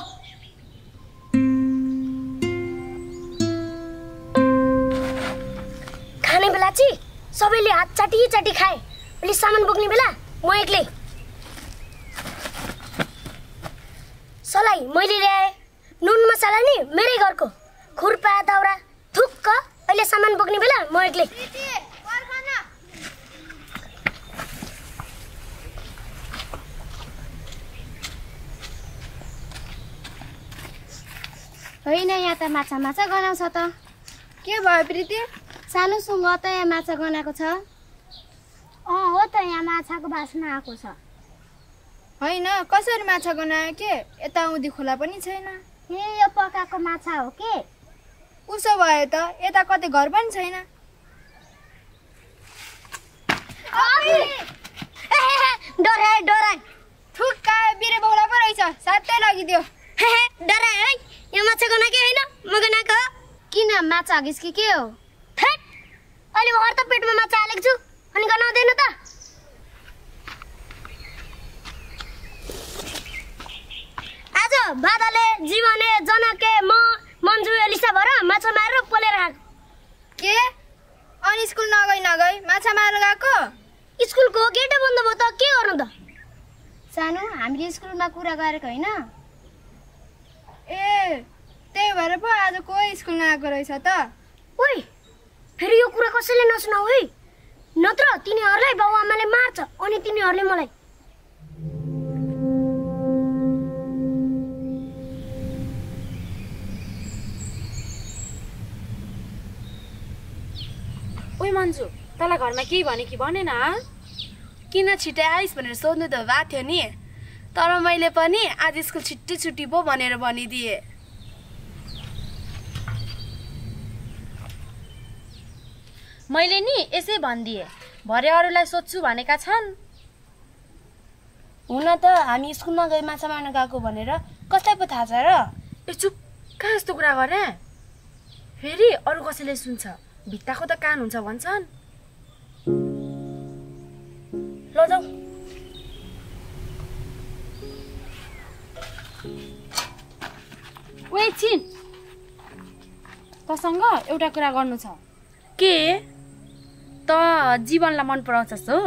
खाने बेला चाहिँ सबैले हात चाटी चाटी खाए, अहिले सामान बोक्ने बेला म एक्लै। सलाई मैले ल्याएँ, नुन मसला नि मेरै घरको, खुर्पा दाउरा थुक्क। अहिले सामान बोक्ने बेला म एक्लै। होइन यहाँ त माछा माछा गनाउँछ त। के भयो प्रीति? सानो सुँग त यहाँ माछा गनाएको छ। हो त, यहाँ माछाको बास्ना आएको छ। होइन कसरी माछा गनायो के? यता उदी खोला पनि छैन। यो पकाएको माछा हो के? उसो भयो त यता कतै घर पनि छैन। डराए डराए थुक्का बिरे बौला पो रहेछ, साथै लगिदियो। डराए है, यहाँ माछा गनाएकै होइन, म गनाएको। किन माछा हगिस कि के हो? अहिले भर्खर त पेटमा माछा हालेको छु, अनि गनाउँदैन त। आज बादाले, जीवने, जनके, म, मन्जु, एलिसा भएर माछा मारेर पोलेर आएको। के? अनि स्कुल नगई माछा मार्न गएको? स्कुलको गेटै बन्द भयो त के गर्नु त? सानो हामीले स्कुलमा कुरा गरेको होइन? ए त्यही भएर पो आज कोही स्कुल नआएको रहेछ त। ओइ फेरि यो कुरा कसैले नसुनाऊ है, नत्र तिनीहरूलाई बाबुआमाले मार्छ अनि तिनीहरूले मलाई। ओइ मन्जु, तँलाई घरमा केही भने कि भनेन? किन छिटै आइस भनेर सोध्नु त भएको थियो नि, तर मैले पनि आज स्कुल छिट्टै छुट्टी पो भनेर भनिदिएँ। मैले नि यसै भनिदिएँ, भरे अरूलाई सोध्छु भनेका छन्। हुन त हामी स्कुल नगई माछा मार्न गएको भनेर कसलाई पो थाहा छ र? ए चुप, कहाँ यस्तो कुरा गरे? फेरि अरू कसैले सुन्छ, भित्ताको त कान हुन्छ भन्छन्। ल जाऊ। एकछिन, तसँग एउटा कुरा गर्नु छ। के? त जीवनलाई मन पराउँछस् हो?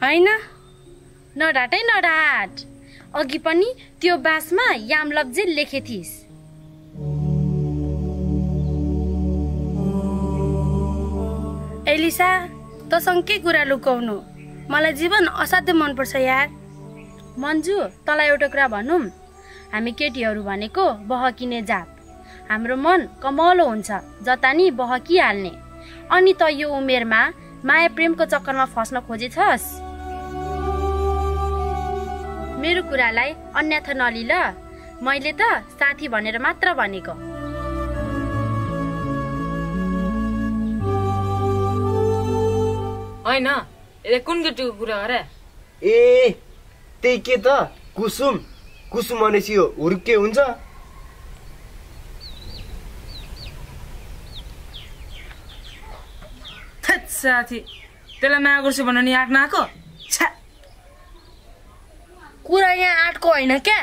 होइन, नडाट है नडाट। अघि पनि त्यो बासमा याम लफ्ज लेखे थिइस्। एलिसा, तसँग के कुरा लुकाउनु? मलाई जीवन असाध्यै मनपर्छ यार। मन्जु, तँलाई एउटा कुरा भनौँ, हामी केटीहरू भनेको बहकिने जात। हाम्रो मन कमलो हुन्छ, जता नि बहकिहाल्ने। अनि त यो उमेरमा माया प्रेमको चक्करमा फस्न खोजेछस्? मेरो कुरालाई अन्यथा नलिल, मैले त साथी भनेर मात्र भनेको। होइन, ए कुन केटीको कुरा गरे? ए त्यही के त, कुसुम। कुसुम भनेपछि यो हुर्के हुन्छ। साथी, त्यसलाई माया गर्छु भन्न नि आँट नआएको? कुरा यहाँ आँटको होइन क्या,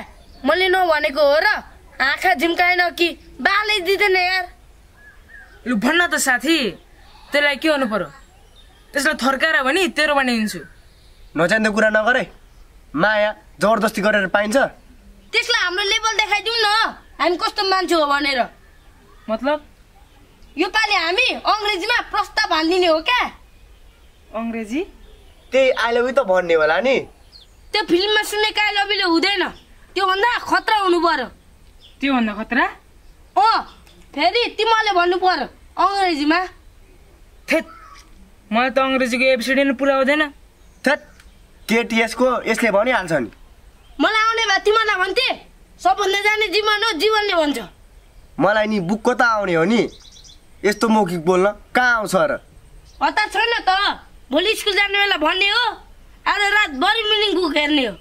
मैले नभनेको हो र? आँखा झिम्काएन कि बालै दिँदैन यार। लु भन्न त साथी, त्यसलाई के हुनु पर्यो? त्यसलाई थर्काएर भने तेरो बनाइदिन्छु। नजान्ने कुरा नगरे, माया जबरजस्ती गरेर पाइन्छ? त्यसलाई हाम्रो लेभल देखाइदिउँ न, हामी कस्तो मान्छे हो भनेर। मतलब? यो पालि हामी अङ्ग्रेजीमा प्रस्ताव हालिदिने हो क्या। अङ्ग्रेजी? त्यही आई लभ यु त भन्ने होला नि। त्यो फिल्ममा सुनेको आई लभ युले हुँदैन, त्योभन्दा खतरा हुनु पर्यो। त्योभन्दा खतरा? फेरि तिमीले भन्नु पर्यो अङ्ग्रेजीमा। थेत, मलाई त अङ्ग्रेजीको एबिसिडी नै पुरा हुँदैन। थेत, केटीएसको यसले भनिहाल्छ नि। मलाई आउने भए तिमीलाई भन्थे, सबभन्दा जाने जीवन हो, जीवनले भन्छ। मलाई नि बुकको त आउने हो नि, यस्तो मौखिक बोल्न कहाँ आउँछ र? हतार छैन त, भोलि स्कुल जाने बेला भन्ने हो, आज रातभरि मिनिङ बुक हेर्ने हो।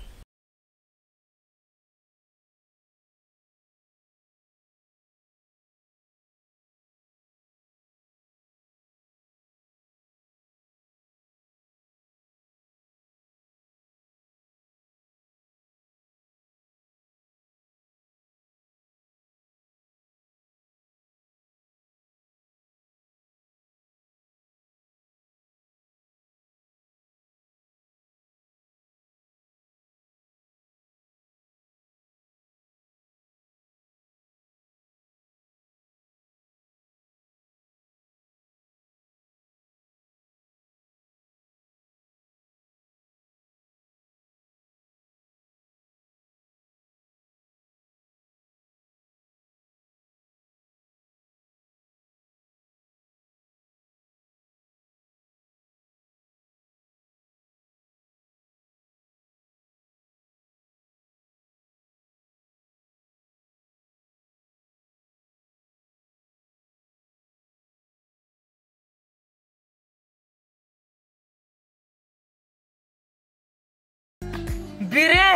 बिरे,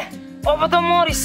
अब त मरिस।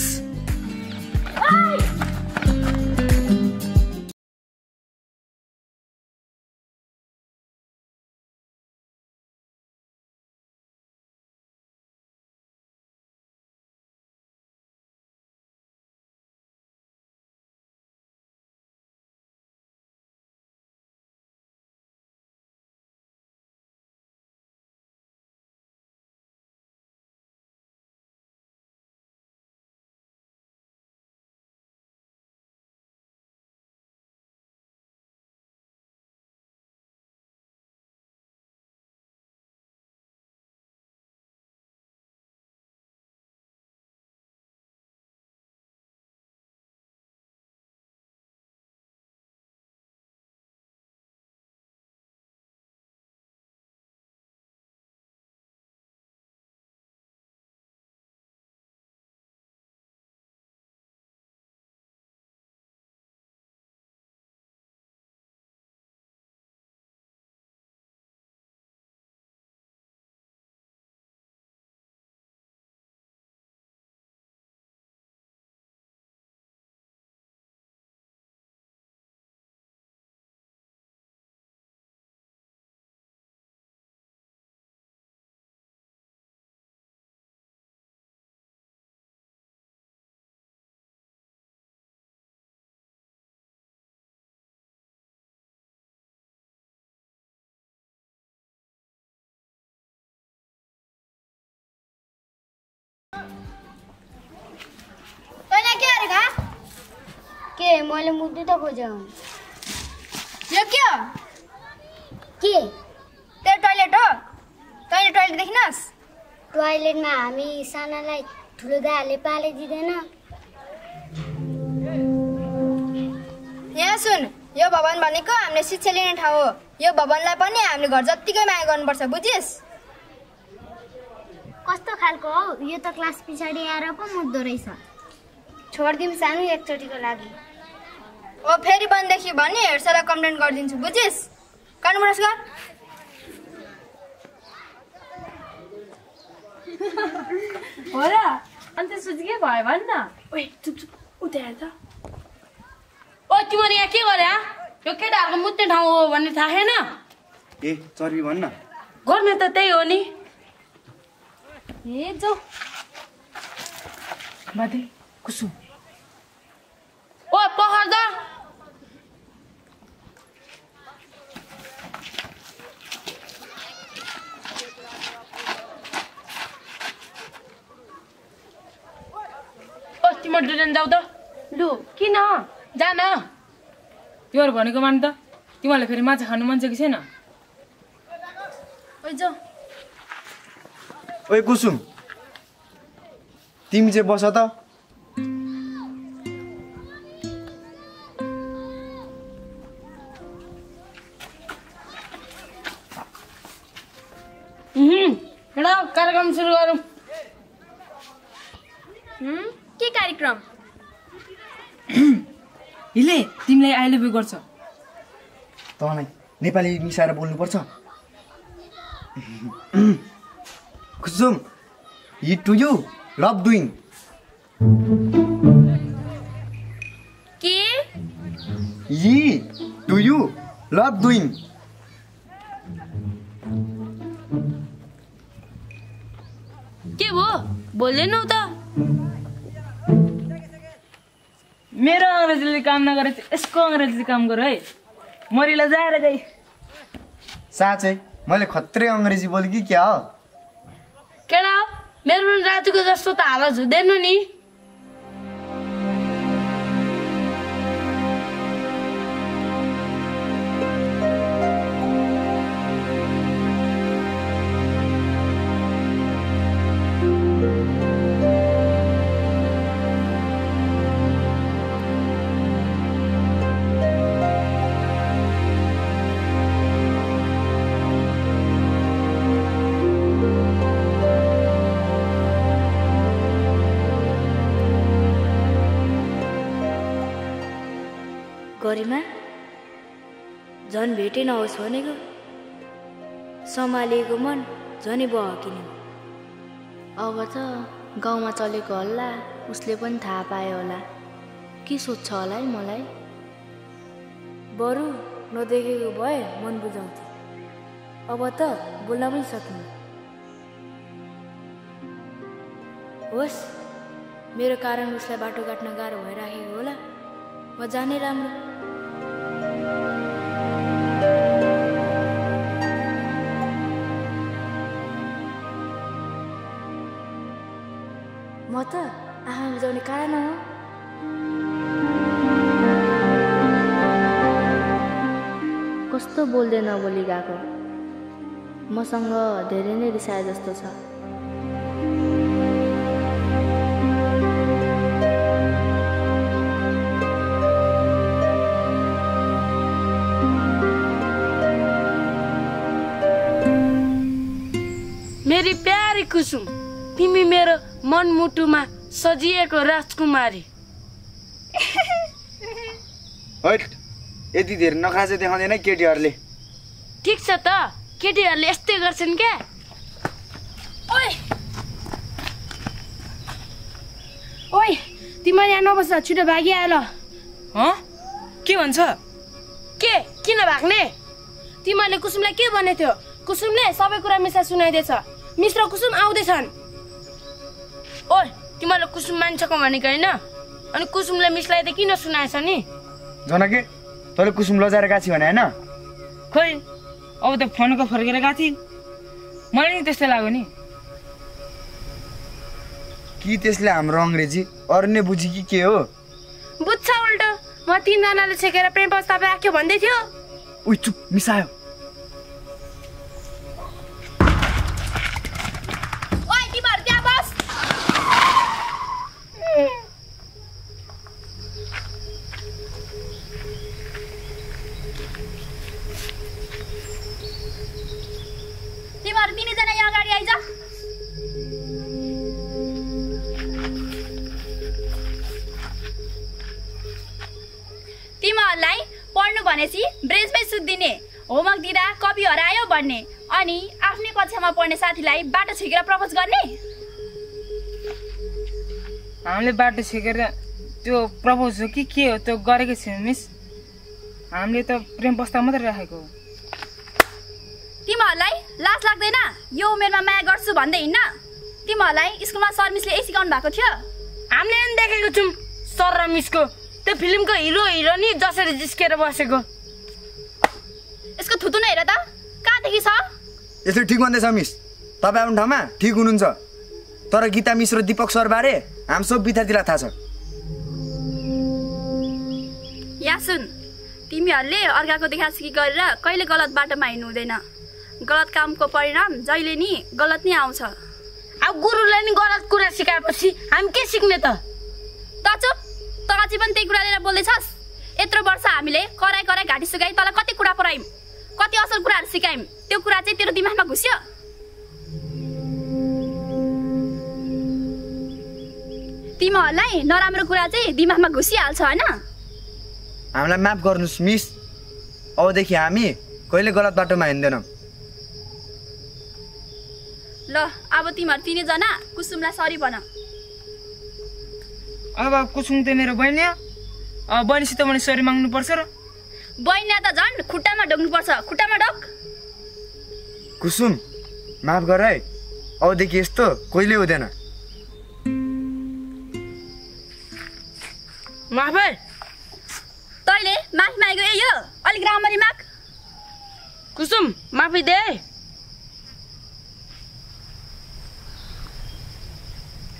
तैँले के गरेका के मैले मुद्दु त खोजेँ यो के हो के तेरो टोइलेट हो तैँले टोइलेट देखिनस् टोइलेटमा हामी सानालाई ठुलो दाइहरूले पाले दिँदैन यहाँ सुन यो भवन भनेको हामीले शिक्षा लिने ठाउँ हो यो भवनलाई पनि हामीले घर जत्तिकै माया गर्नुपर्छ बुझिस् कस्तो खालको हौ यो त क्लास पछाडि आएर पो मुद्दो रहेछ छोडिदिउँ सानो एकचोटिको लागि ओ फेरि बन्देखि भने हेडसरलाई कम्प्लेन गरिदिन्छु बुझिस् कानुन गर हो र अन्त सोच के भयो भन् न ओइ चुप चुप उता हेर त ओ तिमीले यहाँ के गरे यो केटाहरूको मुत्ने ठाउँ हो भन्ने थाहा छैन ए चर्बी भन्न गर्ने त त्यही हो नि ए जाऊ बाधे कुसुम ओ पखर द ओ तिम्रो दुईजना जाऊ त लु किन जा न तिमीहरू भनेको मान त तिमीहरूले फेरि माछा खानु मन छ कि छैन ओइ जाऊ ओइ कुसुम तिमी चाहिँ बस त हेडा कार्यक्रम सुरु गरौँ के कार्यक्रम हिले तिमीलाई आई लभ यु गर्छ तँलाई नेपाली मिसाएर बोल्नुपर्छ Kusum he to you love doing के he to you love doing के भो बोल्दैनौ त मेरो अङ्ग्रेजीले काम नगरे चाहिँ यसको अङ्ग्रेजीले काम गर है मरिला जाएर गई साँच्चै मैले खत्रै अङ्ग्रेजी बोलेँ कि क्या हो केडा मेरो पनि राजुको जस्तो त हालत हुँदैन नि गरिमा झन् भेटै नहोस् भनेको सम्हालिएको मन झनै बहकिने अब त गाउँमा चलेको हल्ला उसले पनि थाहा पायो होला के सोध्छ होला है मलाई बरु नदेखेको भए मन बुझाउँथे अब त बोल्न पनि सक्नु होस् मेरो कारण उसलाई बाटो काट्न गाह्रो भइराखेको होला म जाने राम्रो म त आँखा बुझाउने कारण हो कस्तो बोल्दै नबोली गएको मसँग धेरै नै रिसाए जस्तो छ मेरी प्यारी कुसुम तिमी मेरो मनमुटुमा सजिएको राजकुमारी हैट यति धेरै नखरा चाहिँ देखाउँदैन केटीहरूले ठिक छ त केटीहरूले यस्तै गर्छन् क्या ओइ ओइ तिमीले यहाँ नबस्छ छिटो भागिआयो ल के भन्छ के किन भाग्ने तिमीले कुसुमलाई के भनेको थियो कुसुमले सबै कुरा मिसा सुनाइदिएछ मिश्र कुसुम आउँदैछन् ओइ तिमीले कुसुम मान्छेको भनेको होइन अनि कुसुमले मिसलाई त किन सुनाएछ नि जनके तैँले कुसुम लजाएर गएको छि भने होइन खोइ अब त फोनको फर्केर गएको थिएँ मलाई नि त्यस्तै लाग्यो नि कि त्यसले हाम्रो अङ्ग्रेजी अरू नै बुझी कि के हो? बुझ्छ उल्टो। म 3 जनाले छेकेर प्रेम प्रस्ताव राख्यो भन्दै थियो। उइ चुप, मिसायो। ओइ तिमीहरु त्यहाँ बस। तिमीहरु 3 जना यहाँ अगाडि आइज। तिमीहरूलाई पढ्नु भनेपछि ब्रेन्चमै सुत्दिने, होमवर्क दिँदा कपी हरायो भन्ने, अनि आफ्नै कक्षामा पढ्ने साथीलाई बाटो छेकेर प्रपोज गर्ने। हामीले बाटो छेकेर त्यो प्रपोज हो कि के हो त्यो गरेको छैन मिस। हामीले त प्रेम प्रस्ताव मात्रै राखेको हो। तिमीहरूलाई लाज लाग्दैन यो उमेरमा माया गर्छु भन्दै हिँड्न? तिमीहरूलाई स्कुलमा सर मिसले यही सिकाउनु भएको थियो? हामीले पनि देखेको छौँ सर र मिसको त्यो फिल्मको हिरो हिरोनी जसरी जिस्केर बसेको। यसको थुतु नै हेर त, कहाँदेखि छ? यसो ठिक भन्दैछ मिस, तपाईँ आफ्नो ठाउँमा ठिक हुनुहुन्छ। तर गीता मिस र दीपक सर बारे हामी सब विद्यार्थीलाई थाहा छ। या सुन, तिमीहरूले अर्काको देखासेखी गरेर कहिले गलत बाटोमा हिँड्नु हुँदैन। गलत कामको परिणाम जहिले नि गलत नै आउँछ। अब गुरुले नि गलत कुरा सिकाएपछि हामी के सिक्ने त? चुप, त अझै पनि त्यही कुरा लिएर बोल्दैछस्? यत्रो वर्ष हामीले कराई कराई घाँटी सुकाइ तँलाई कति कुरा पढायौँ, कति असल कुराहरू सिकायौँ, त्यो कुरा चाहिँ तेरो दिमागमा घुस्यो? तिमीहरूलाई नराम्रो कुरा चाहिँ दिमागमा घुसिहाल्छ होइन? हामीलाई माफ गर्नुहोस् मिस, अबदेखि हामी कहिले गलत बाटोमा हिँड्दैनौँ। ल अब तिमीहरू 3 जना कुसुमलाई सरी भन। अब कुसुम त मेरो बहिनी हो, बहिनीसित मैले सरी माग्नु पर्छ र? बहिनी त झन् खुट्टामा ढोक्नुपर्छ, खुट्टामा ढोक। कुसुम माफ गर है, अबदेखि यस्तो कहिले हुँदैन। माफ है। तैँले माफी मागेको यही हो, अलिक राम्ररी माग। कुसुम माफी दे।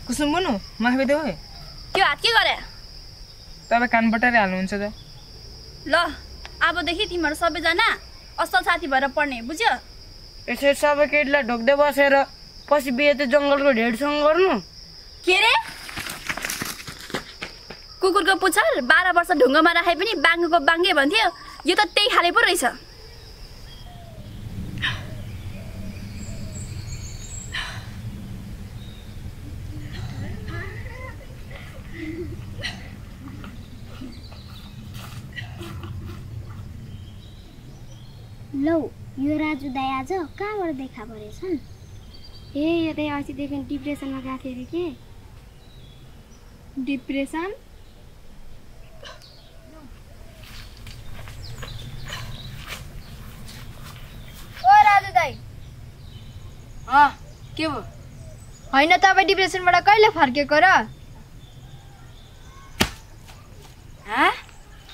कुसुम बुनु माफी देऊ है। त्यो हात के गरे? तपाईँ कान बटाएर हाल्नुहुन्छ त। ल अबदेखि तिमीहरू सबैजना असल साथी भएर पढ्ने, बुझ्यो? यसरी सबै केटीलाई ढोक्दै बसेर पछि बिहे त जङ्गलको ढेडसँग गर्नु के रे? कुकुरको पुच्छर 12 वर्ष ढुङ्गामा राखे पनि बाङ्गोको बाङ्गे भन्थ्यो, यो त त्यही खाले पो रहेछ। लौ यो राजु दाइ आज कहाँबाट देखा परेछन्? ए यो दाइ अस्तिदेखि डिप्रेसनमा गएको थियो अरे के? डिप्रेसन? ओ राजु दाइ। के भयो? होइन तपाईँ डिप्रेसनबाट कहिले फर्केको र?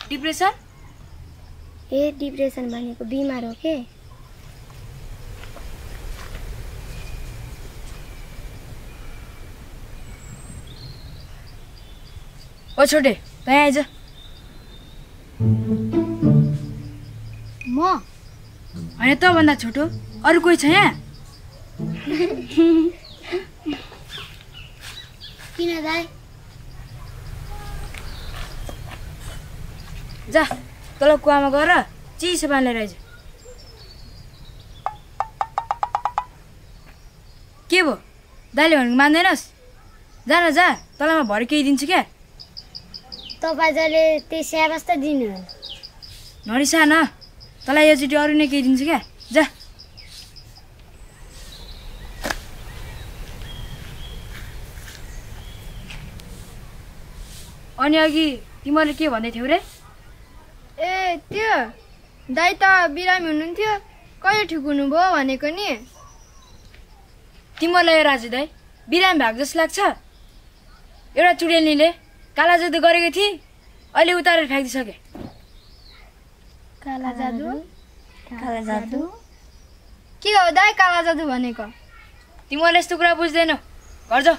डिप्रेसन? ए डिप्रेसन भनेको बिमार हो के? ओ छोटे तँ आइज। म होइन त भन्दा छोटो अरू कोही छ यहाँ? किन दाइ? जा तल कुवामा गएर चिसो पानी लिएर आइज। के भयो दाइले भनेको मान्दैनस्? जा न जा, तलमा भरे केही दिन्छु क्या। तपाईँ जहिले त्यही स्याबास त दिनु नरिसा न, तँलाई योचोटि अरू नै केही दिन्छु क्या, जा। अनि अघि तिमीले के भन्दै थियौ रे? ए त्यो दाइ त बिरामी हुनुहुन्थ्यो, कहिले ठिक हुनुभयो भनेको नि। तिमीलाई राजु दाइ बिरामी भएको जस्तो लाग्छ? एउटा चुडेलीले काला जादु गरेको थिए, अहिले उतारेर फ्याँकिदिसके। काला जादु? काला जादु के हो दाइ काला जादु भनेको? तिमीले यस्तो कुरा बुझ्दैनौ, घर जाऊ।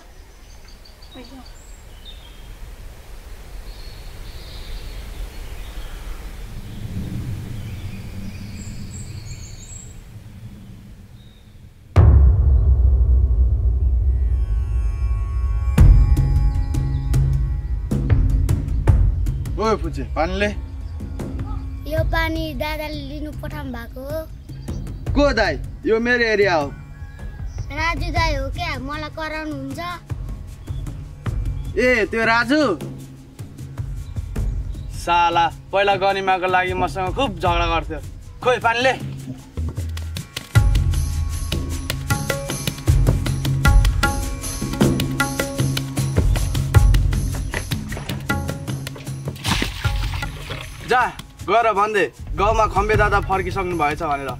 ओ फुचे पानीले यो पानी दादाले लिनु पठाउनु भएको हो। को दाइ यो मेरो एरिया हो। राजु दाइ हो क्या, मलाई कराउनुहुन्छ। ए त्यो राजु साला पहिला गनिमाको लागि मसँग खुब झगडा गर्थ्यो। खोइ पानीले जा गएर भन्दै गाउँमा खम्बे दादा फर्किसक्नु भएछ भनेर।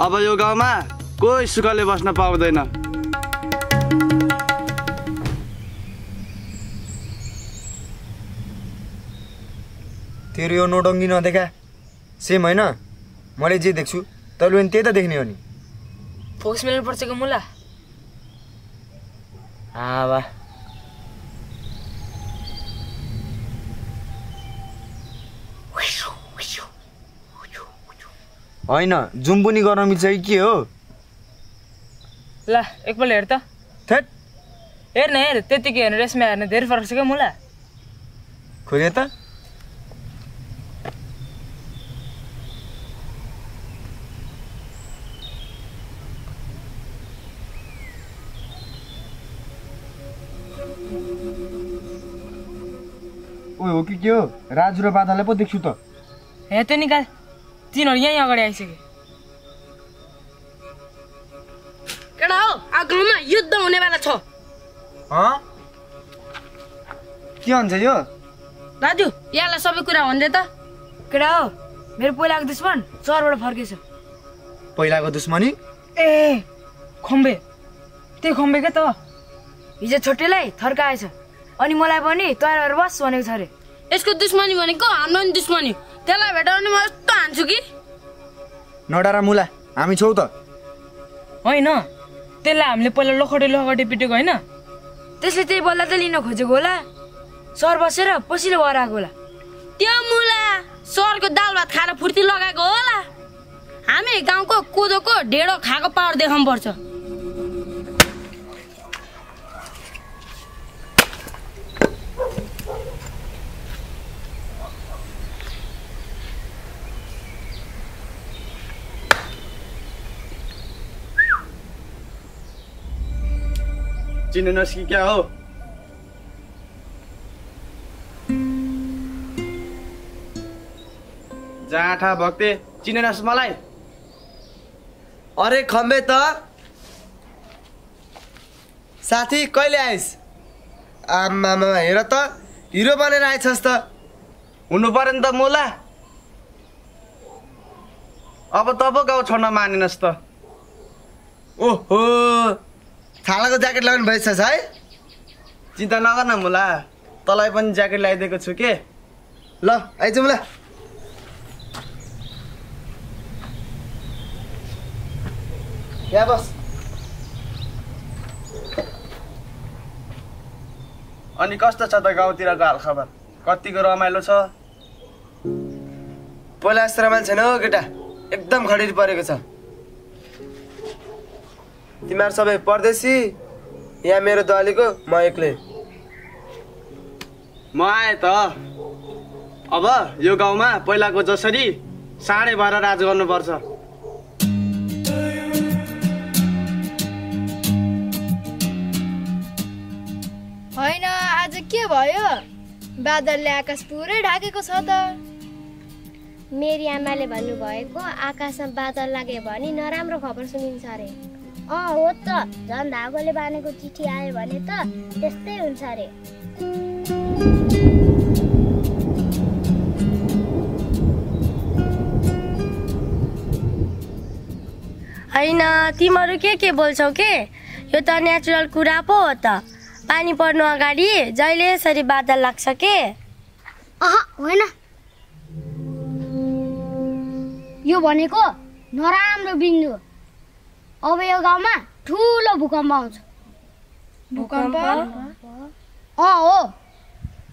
अब यो गाउँमा कोही सुखले बस्न पाउँदैन। तेरो यो नोटङ्गी नदेखा सेम होइन? मैले जे देख्छु तैँले पनि त्यही त देख्ने हो नि। फोक्स मिल्नु पर्छ कि मुला? आवा होइन जुम पनि गर्न मिल्छ कि के हो? ल एकपल्ट हेर त। थेट हेर्न हेर, त्यतिकै हेर्नु रेसमा हेर्नु धेरै फरक छ क्या मुला। खोजे त ओ हो कि के हो? राजु र बादललाई पो देख्छु त। हे त्यो निकाल, तिनीहरू यहीँ अगाडि आइसक्यो। केटा हो, आगोमा युद्ध हुनेवाला छ। के भन्छ यो? दाजु यहाँलाई सबै कुरा भन्दै त। केटा हो, मेरो पहिलाको दुश्मन सहरबाट फर्केछ। पहिलाको दुश्मनी? ए खम्बे, त्यही खम्बे क्या त। हिजो छोटेलाई थर्काएछ अनि मलाई पनि तयार भएर बस भनेको छ अरे। यसको दुश्मनी भनेको हाम्रो नि दुश्मनी। त्यसलाई भेटायो भने म यस्तो हान्छु कि। नडरा मुला, हामी छौ त। होइन, त्यसलाई हामीले पहिला लखटे पिटेको होइन? त्यसले त्यही बल्ल त लिन खोजेको होला। सर बसेर पसिलो भएर आएको होला। त्यो मुला सरको दाल भात खाएर फुर्ती लगाएको होला। हामी गाउँको कोदोको ढेँडो खाएको पावर देखाउनु पर्छ। चिन्नुहोस् कि क्या हो? जाँठा भक्ते चिनेनस् मलाई? अरे खम्बे त साथी कहिले आइस? आमामा हेर त हिरो बनेर आइछस् त। हुनु पर्यो नि त मुला। अब तब गाउँ छोड्न मानिनस् त। ओहो छालाको ज्याकेट लगाउनु भइसछ है? चिन्ता नगर न मुला, तँलाई पनि ज्याकेट ल्याइदिएको छु के। ल आइज मुला। यहाँ बस। अनि कस्तो छ त गाउँतिरको हालखबर? कतिको रमाइलो छ? पहिला जस्तो रमाइलो छैन हो केटा, एकदम खडेरी परेको छ। तिमीहरू सबै परदेशी, यहाँ मेरो दलीको म एक्लै। म आएँ त। अब यो गाउँमा पहिलाको जसरी साँडे भएर राज गर्नुपर्छ। होइन आज के भयो? बादलले आकाश पुरै ढाकेको छ त। मेरी आमाले भन्नुभएको आकाशमा बादल लाग्यो भने नराम्रो खबर सुनिन्छ अरे। हो त, झन् धागोले बानेको चिठी आयो भने त त्यस्तै हुन्छ अरे। होइन तिमीहरू के बोल्छौ के? यो त नेचुरल कुरा पो हो त। पानी पर्नु अगाडि जहिले यसरी बादल लाग्छ के? होइन, यो भनेको नराम्रो बिन्दु। अब यो गाउँमा ठुलो भूकम्प आउँछ। भूकम्प? हो,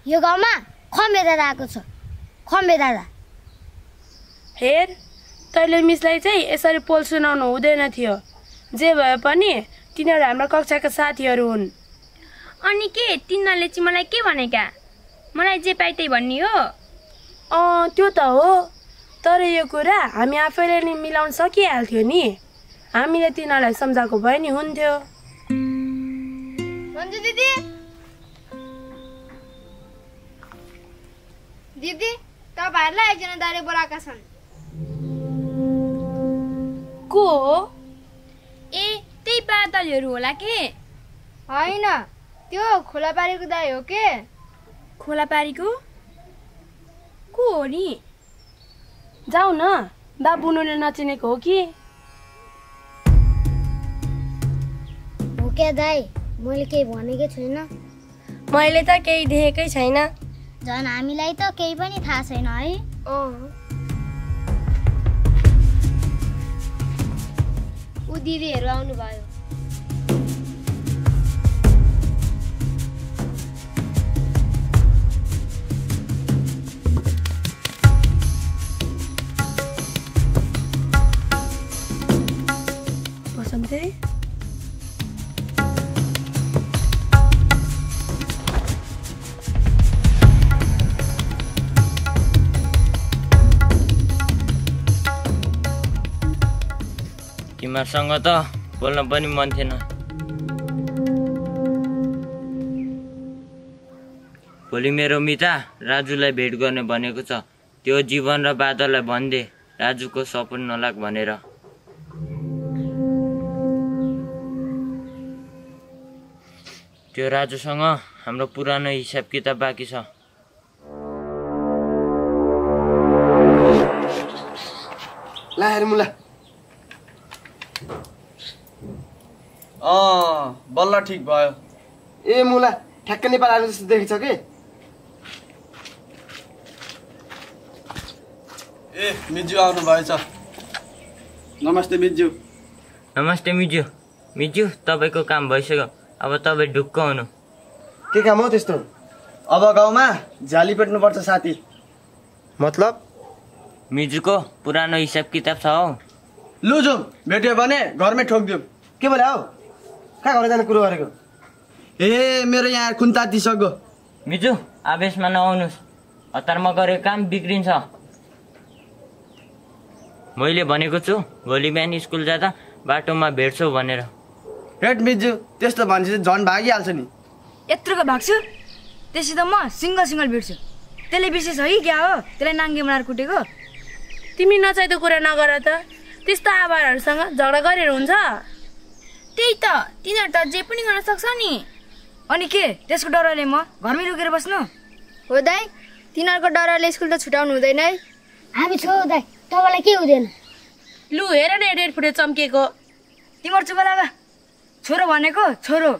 यो गाउँमा खम्बे दादा आएको छ। खम्बे दादा। हेर, तैँले मिसलाई चाहिँ यसरी पोल सुनाउनु हुँदैन थियो। जे भए पनि तिनीहरू हाम्रो कक्षाका साथीहरू हुन्। अनि के तिनीहरूले चाहिँ मलाई के भनेका? मलाई जे पाए त्यही भन्ने हो? त्यो त हो, तर यो कुरा हामी आफैले नि मिलाउन सकिहाल्थ्यो नि। हामीले तिनीहरूलाई सम्झाएको भए नि हुन्थ्यो। मन्जु दिदी, दिदी तपाईँहरूलाई एकजना दाइले बोलाएका छन्। को हो? ए त्यही बादलहरू होला के? होइन, त्यो खोलापारीको दाइ हो के। खोलापारीको को हो नि? जाऊ न, बाबुनुले नचिनेको हो कि? हो क्या दाइ, मैले केही भनेकै छुइनँ। मैले त केही देखेकै छैन। झन् हामीलाई त केही पनि थाहा छैन है। ऊ दिदीहरू आउनुभयो। बसन्ते, तिमीहरूसँग त बोल्न पनि मन थिएन। भोलि मेरो मिता राजुलाई भेट गर्ने भनेको छ। त्यो जीवन र बादललाई भनिदे राजुको सपोर्ट नलाग भनेर। त्यो राजुसँग हाम्रो पुरानो हिसाब किताब बाँकी छ। ला हेर मुला, बल्ल ठिक भयो। ए मुला, ठ्याक्क नेपाल आलु जस्तो देखेछ कि? ए मिजु आउनु भएछ। नमस्ते मिजु। नमस्ते मिजु। मिजु, तपाईँको काम भइसक्यो, अब तपाईँ ढुक्क हुनु। के काम हो त्यस्तो? अब गाउँमा झाली पेट्नुपर्छ साथी। मतलब? मिजुको पुरानो हिसाब किताब छ हौ। लु जाउँ, भेट्यो भने घरमै ठोकिदिउँ। के बोले हौ? कहाँ घर जाने कुरो गरेको? ए मेरो यहाँ कुन तातिसक्यो। मिजु, आवेशमा नआउनुहोस्, हतारमा गरेको काम बिग्रिन्छ। मैले भनेको छु भोलि बिहान स्कुल जाँदा बाटोमा भेट्छौ भनेर। हेट मिजु, त्यस्तो भनेपछि झन् भागिहाल्छ नि। यत्रोको भाग्छु, त्यसै त म सिङ्गल भेट्छु। त्यसले विशेष है क्या हो? त्यसलाई नाङ्गे बनाएर कुटेको? तिमी नचाहिँदो कुरा नगर त। त्यस्तो आवारहरूसँग झगडा गरेर हुन्छ? त्यही त, तिनीहरू त जे पनि गर्न सक्छ नि। अनि के त्यसको डरले म घरमै लुकेर बस्नु? हो दाइ, तिनीहरूको डरले स्कुल त छुटाउनु हुँदैन है। हामी छौ दाइ, तपाईँलाई के हुँदैन? लु हेर न, डेढ फुटे चम्किएको। तिमीहरू चुप लाग। छोरो भनेको छोरो।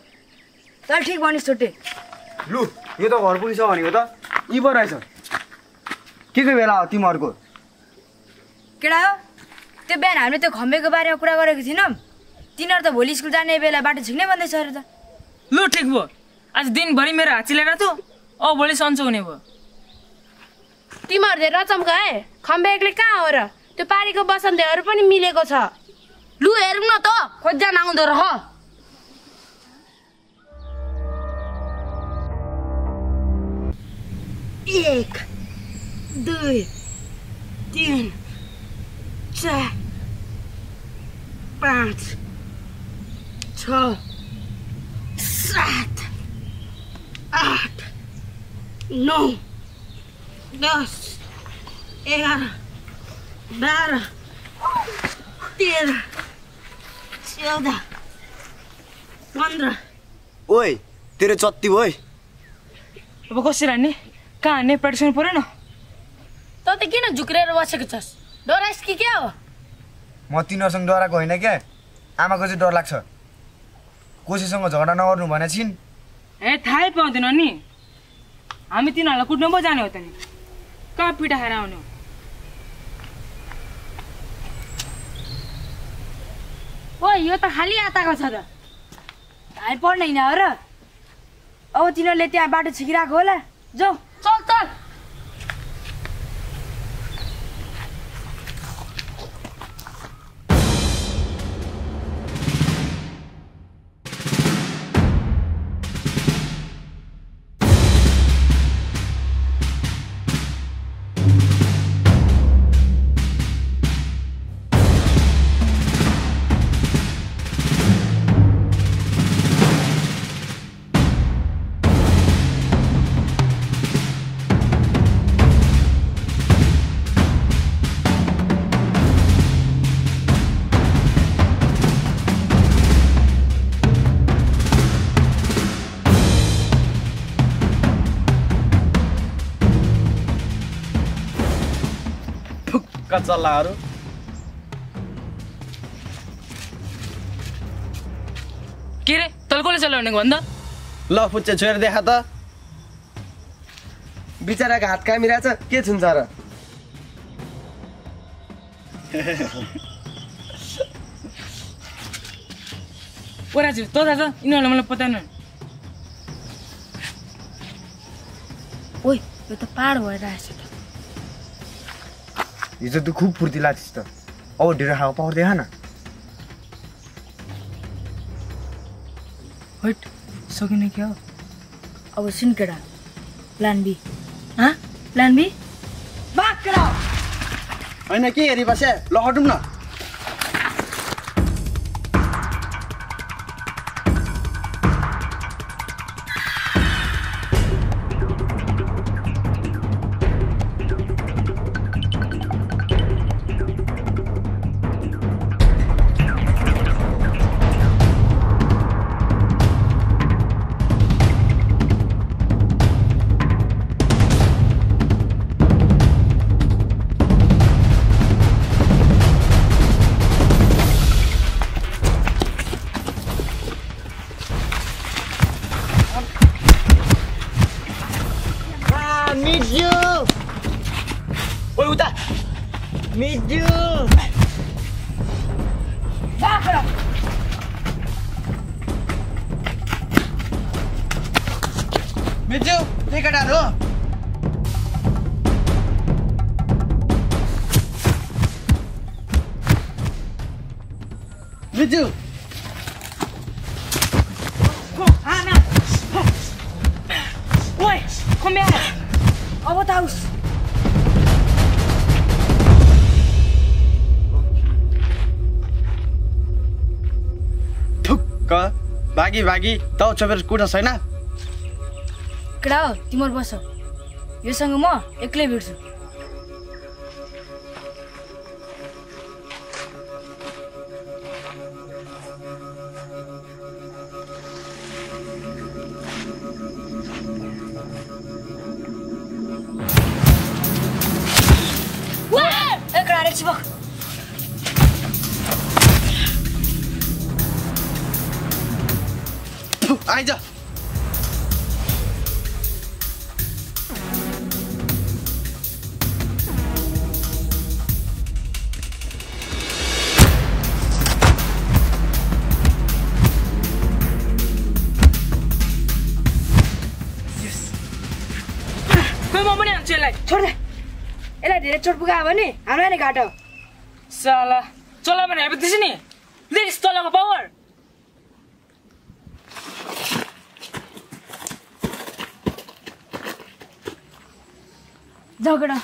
तर ठिक भनिस् छोटे। लु, यो त घर पुलिस हो भनेको त यी पो रहेछ। के बेला हो तिमीहरूको? केडा हो? त्यो बिहान हामीले त्यो खम्बेको बारेमा कुरा गरेको थिएनौँ। तिनीहरू त भोलि स्कुल जाने बेला बाटो छिक्नै भन्दैछ अरे त। लु ठिक भयो, आज दिनभरि मेरो हात चिलाएर थियो। भोलि सन्चो हुने भयो। तिमीहरू धेरै नचम्का है। खम्बे एक्लै कहाँ हो र? त्यो पारीको बसन्तेहरू पनि मिलेको छ। लु हेरौँ न त, खोज्जा नआउँदो रह। 1 2 3 4 5 6 7 8 9 10 11 12 13 14 15। ओइ, तेरो जति भयो। अब कसरी हान्ने? कहाँ हान्ने? प्र्याक्टिसमा परेन? त किन झुक्रेर बसेको छस्? डराइस् कि क्या हो? म तिनीहरूसँग डराएको होइन क्या, आमाको चाहिँ डर लाग्छ। कसैसँग झगडा नगर्नु भने छिन्। ए थाहै पाउँदैन नि, हामी तिनीहरूलाई कुट्नु पो जाने हो त नि। कहाँ पिटा खाएर आउने हो? ओ यो त खालि आताको छ त। थाहै पर्दैन हो र? अब तिनीहरूले त्यहाँ बाटो छिकिरहेको होला। जाऊ चल चल। थुक्क चल्लाहरू। के रे तल कसले चलाउने भन्दा? ल फुच्चे छोएर देखा त। बिचराको हात कामिरहेछ के छुन्छ र? ओ राजु त दादा यिनीहरूले मलाई पत्याएन। ओइ यो त पाहाड भएर आएछ त। हिजो त खुब फुर्ती लाग्छ त। अब ढेर खाएको पावर देखा न। हट सकिने क्या हो? अब सुन केटा, प्लान बी। हाँ प्लान बी? बाक केटा होइन के हेरी बसे ल हटौँ न। मिजु के केटाहरू मिजु ओइ kom här! Av åt oss! थुक्क भागी भागी त चपेर कुटा छैन। केटा हो तिम्रो बस योसँग म एक्लै भेट्छु। आइज छोड दे यसलाई धेरै चोट पुगायो भने हामीलाई नै घाटा हो। साला चला भने हेर्दैछ नि लेस तलको पावर झगडा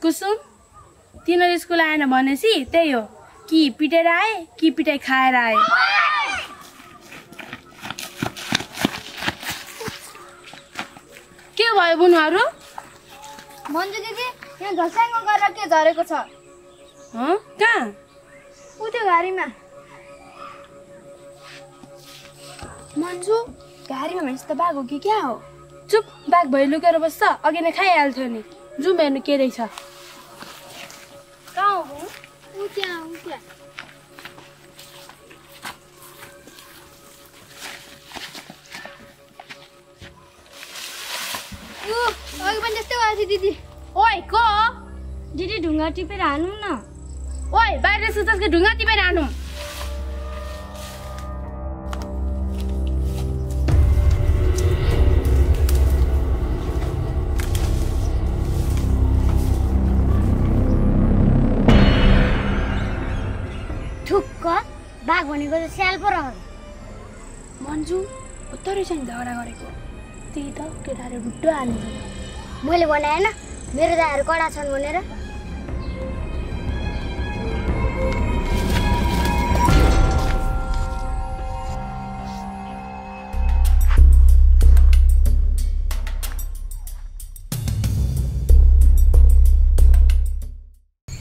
कुसुम तिनीहरू स्कुल आएन भनेपछि त्यही हो कि पिटेर आए कि पिटाइ खाएर आए। के भयो बुनुहरू? मन्जु दिदी यहाँ घसाङ्गो गरेर के झरेको छ कहाँ उ त्यो घारीमा मन्जु घारीमा भनेपछि त बाघ हो कि क्या हो? चुप, बाघ भइ लुकेर बस्छ, अघि नै खाइहाल्थ्यो नि। जाउँ हेर्नु के रहेछ। कहाँ हो उ त्यहाँ अघि पनि त्यस्तै भएको थियो दिदी। ओइ को दिदी ढुङ्गा टिपेर हानौँ न। ओइ बाहिर सुतसको ढुङ्गा टिपेर हानौँ। ठुक्क बाघ भनेको त स्याल पो रह। मन्जु उता रहेछ नि झगडा गरेको। त्यही त केटाहरू ढुट्टो हाल्नु। मैले भने होइन मेरो दाहरू कडा छन् भनेर।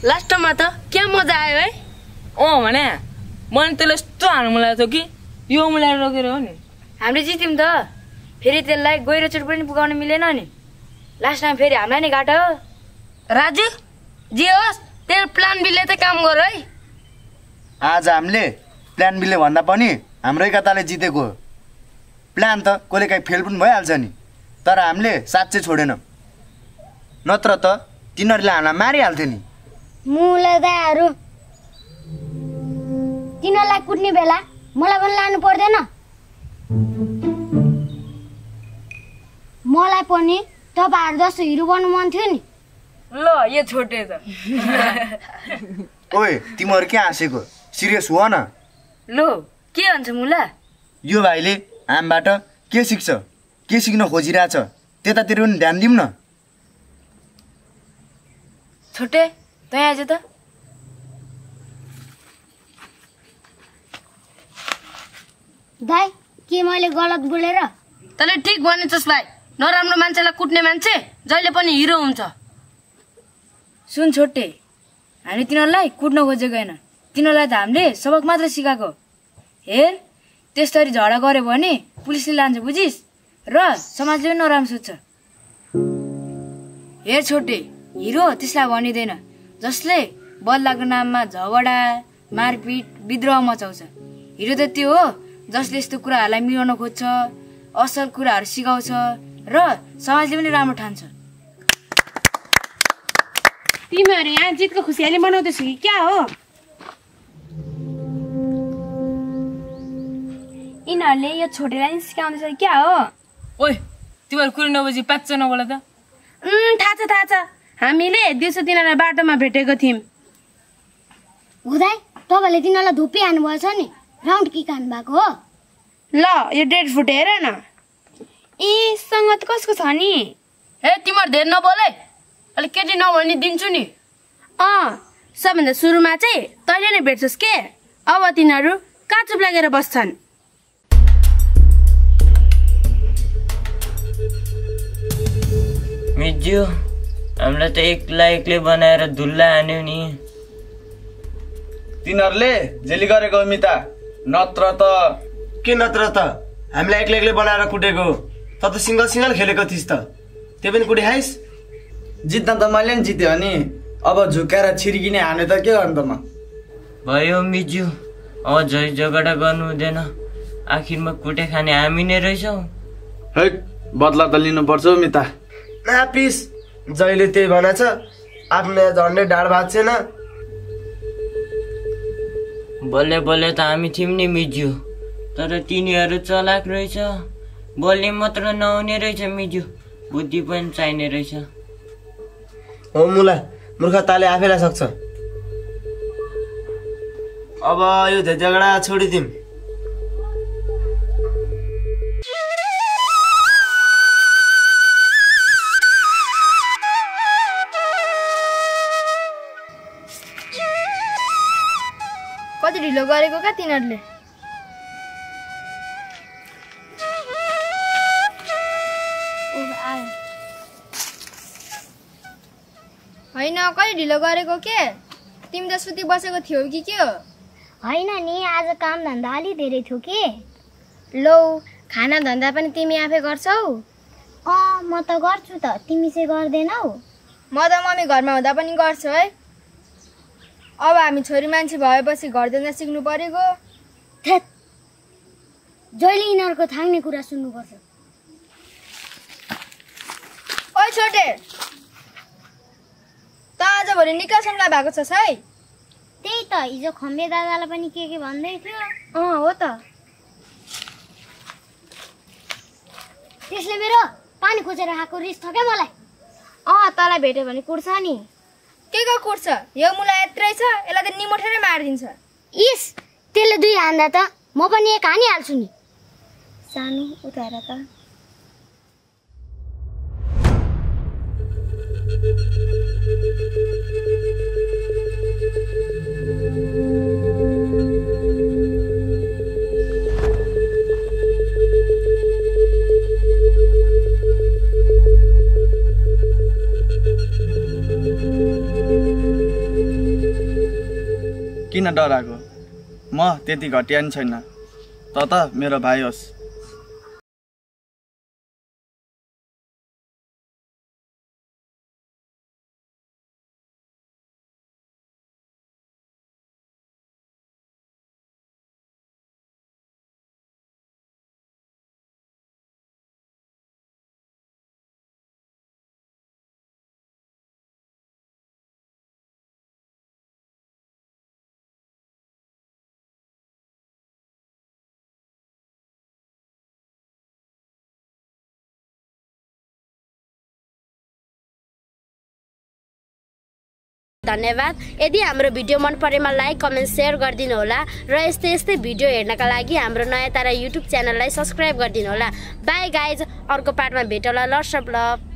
लास्टमा त क्या मजा आयो है। भने मैले त्यसलाई यस्तो हार्नु मन लागेको थियो कि यो मिलाएर रोकेर हो नि। हामीले जित्यौँ त, फेरि त्यसलाई गहिरो चोट पनि पुगाउन मिलेन नि। लास्टमा फेरि हामीलाई नै घाटा हो। राजु जे होस् तेरो प्लान बिले त काम गर है। आज हामीले प्लान बिले भन्दा पनि हाम्रो एकताले जितेको हो। प्लान त कहिले काहीँ फेल पनि भइहाल्छ नि, तर हामीले साँच्चै छोडेनौँ, नत्र त तिनीहरूले हामीलाई मारिहाल्थ्यो नि। मुला दाहरू तिनीहरूलाई कुट्ने बेला मलाई पनि लानु पर्दैन? मलाई पनि तपाईँहरू जस्तो हिरो बन्नु मन थियो नि। ल यो छोटे त। ओए तिमीहरू के हाँसेको, सिरियस हुन न। लो के भन्छ मुला? यो भाइले हामीबाट के सिक्छ, के सिक्न खोजिरहेछ त्यतातिर पनि ध्यान दिउँ न। छोटे तँ आज त दाइ के मैले गलत बोलेर? तैँले ठिक भनेछस् भाइ। नराम्रो मान्छेलाई कुट्ने मान्छे जहिले पनि हिरो हुन्छ। सुन छोटे, हामी तिनीहरूलाई कुट्न खोजेको होइन, तिनीहरूलाई त हामीले सबक मात्र सिकाएको। हेर त्यस्तरी झगडा गऱ्यो भने पुलिसले लान्छ बुझिस्, र समाजले पनि नराम्रो सोध्छ। हेर छोटे, हिरो त्यसलाई भनिँदैन जसले बदलाको नाममा झगडा मारपिट विद्रोह मचाउँछ। हिरो त त्यो हो जसले यस्तो कुराहरूलाई मिलाउन खोज्छ, असल कुराहरू सिकाउँछ र समाजले पनि राम्रो ठान्छ। तिमीहरू यहाँ जितको खुसियाली मनाउँदैछौ कि क्या हो? यिनीहरूले यो छोटेलाई नि सिकाउँदैछ क्या हो? ओइ तिमीहरू कुरो नबुझी पाँच नबोला त। थाहा छ। हामीले दिउँसो तिनीहरूलाई बाटोमा भेटेको थियौँ। हुँदै तपाईँले तिनीहरूलाई धुपी हान्नुभएछ नि, राउन्ड किक हान्नु भएको हो। ल यो डेड फुट हेर न। ए सङ्गत कसको छ नि? हे तिमीहरू धेर नबोले, अलिक केटी नभनी दिन्छु नि। सबभन्दा सुरुमा चाहिँ तैँले नै भेट्छस् के। अब तिनीहरू कहाँ चुप लागेर बस्छन्। मिज्यू हामीलाई त एक्लै बनाएर धुल्ला हान्यो नि। तिनीहरूले जेली गरेको मिता, नत्र त के नत्र त हामीलाई एक्लै बनाएर कुटेको। त सिङ्गल खेलेको थिइस् त, त्यो पनि कुटे खाइस्। जित्न त मैले नि जित्यो नि, अब झुकेर छिर्किने हाने त के गर्नु त म। भयो मिज्यू, अब झै झगडा गर्नु हुँदैन, आखिरमा कुटे खाने हामी नै रहेछौँ। है बदला त लिनुपर्छ मिता। प्लिज जहिले त्यही भनेछ, आफ्नो झन्डै ढाड भाँच्दैन। बल्ले त हामी थियौँ नि मिज्यू, तर तिनीहरू चलाक रहेछ, बोल्ने मात्र नहुने रहेछ मिज्यू, बुद्धि पनि चाहिने रहेछ। हो मुला, मूर्खताले आफैलाई सक्छ। अब यो झगडा छोडिदिउँ। कति ढिलो गरेको क्या तिनीहरूले। होइन कहिले ढिलो गरेको के? तिमी त सुती बसेको थियौ कि के हो? होइन नि, आज काम धन्दा अलि धेरै थियो कि। लौ, खाना धन्दा पनि तिमी आफै गर्छौ? म त गर्छु त, तिमी चाहिँ गर्दैनौ? म त मम्मी घरमा हुँदा पनि गर्छु है। अब हामी छोरी मान्छे भएपछि घर धन्दा सिक्नु परेको। थेत, जहिले यिनीहरूको थाङ्ने कुरा सुन्नुपर्छ। ओइ छोटे, त आजभोलि निकै सन्ला भएको छस् है? त्यही त, हिजो खम्बे दादालाई पनि के भन्दै थियो। हो त। त्यसले मेरो पानी खोजेर खाएको रिस छ क्या मलाई। तँलाई भेट्यो भने कुर्छ नि। के को कुर्छ? यो मुला यत्रै छ, यसलाई त निमोठेरै मारिदिन्छ। इस, त्यसले 2 हान्दा त म पनि 1 हानिहाल्छु नि। सानो उतार त। किन डराएको? म त्यति घटिया नि छैन। त मेरो भाइ होस्। धन्यवाद। यदि हाम्रो भिडियो मन परेमा लाइक, कमेन्ट, शेयर गरिदिनु होला र यस्तै भिडियो हेर्नका लागि हाम्रो नयाँ तारा युट्युब च्यानललाई सब्स्क्राइब गरिदिनु होला। बाई गाइज, अर्को पार्टमा भेटौँला। Lots of love.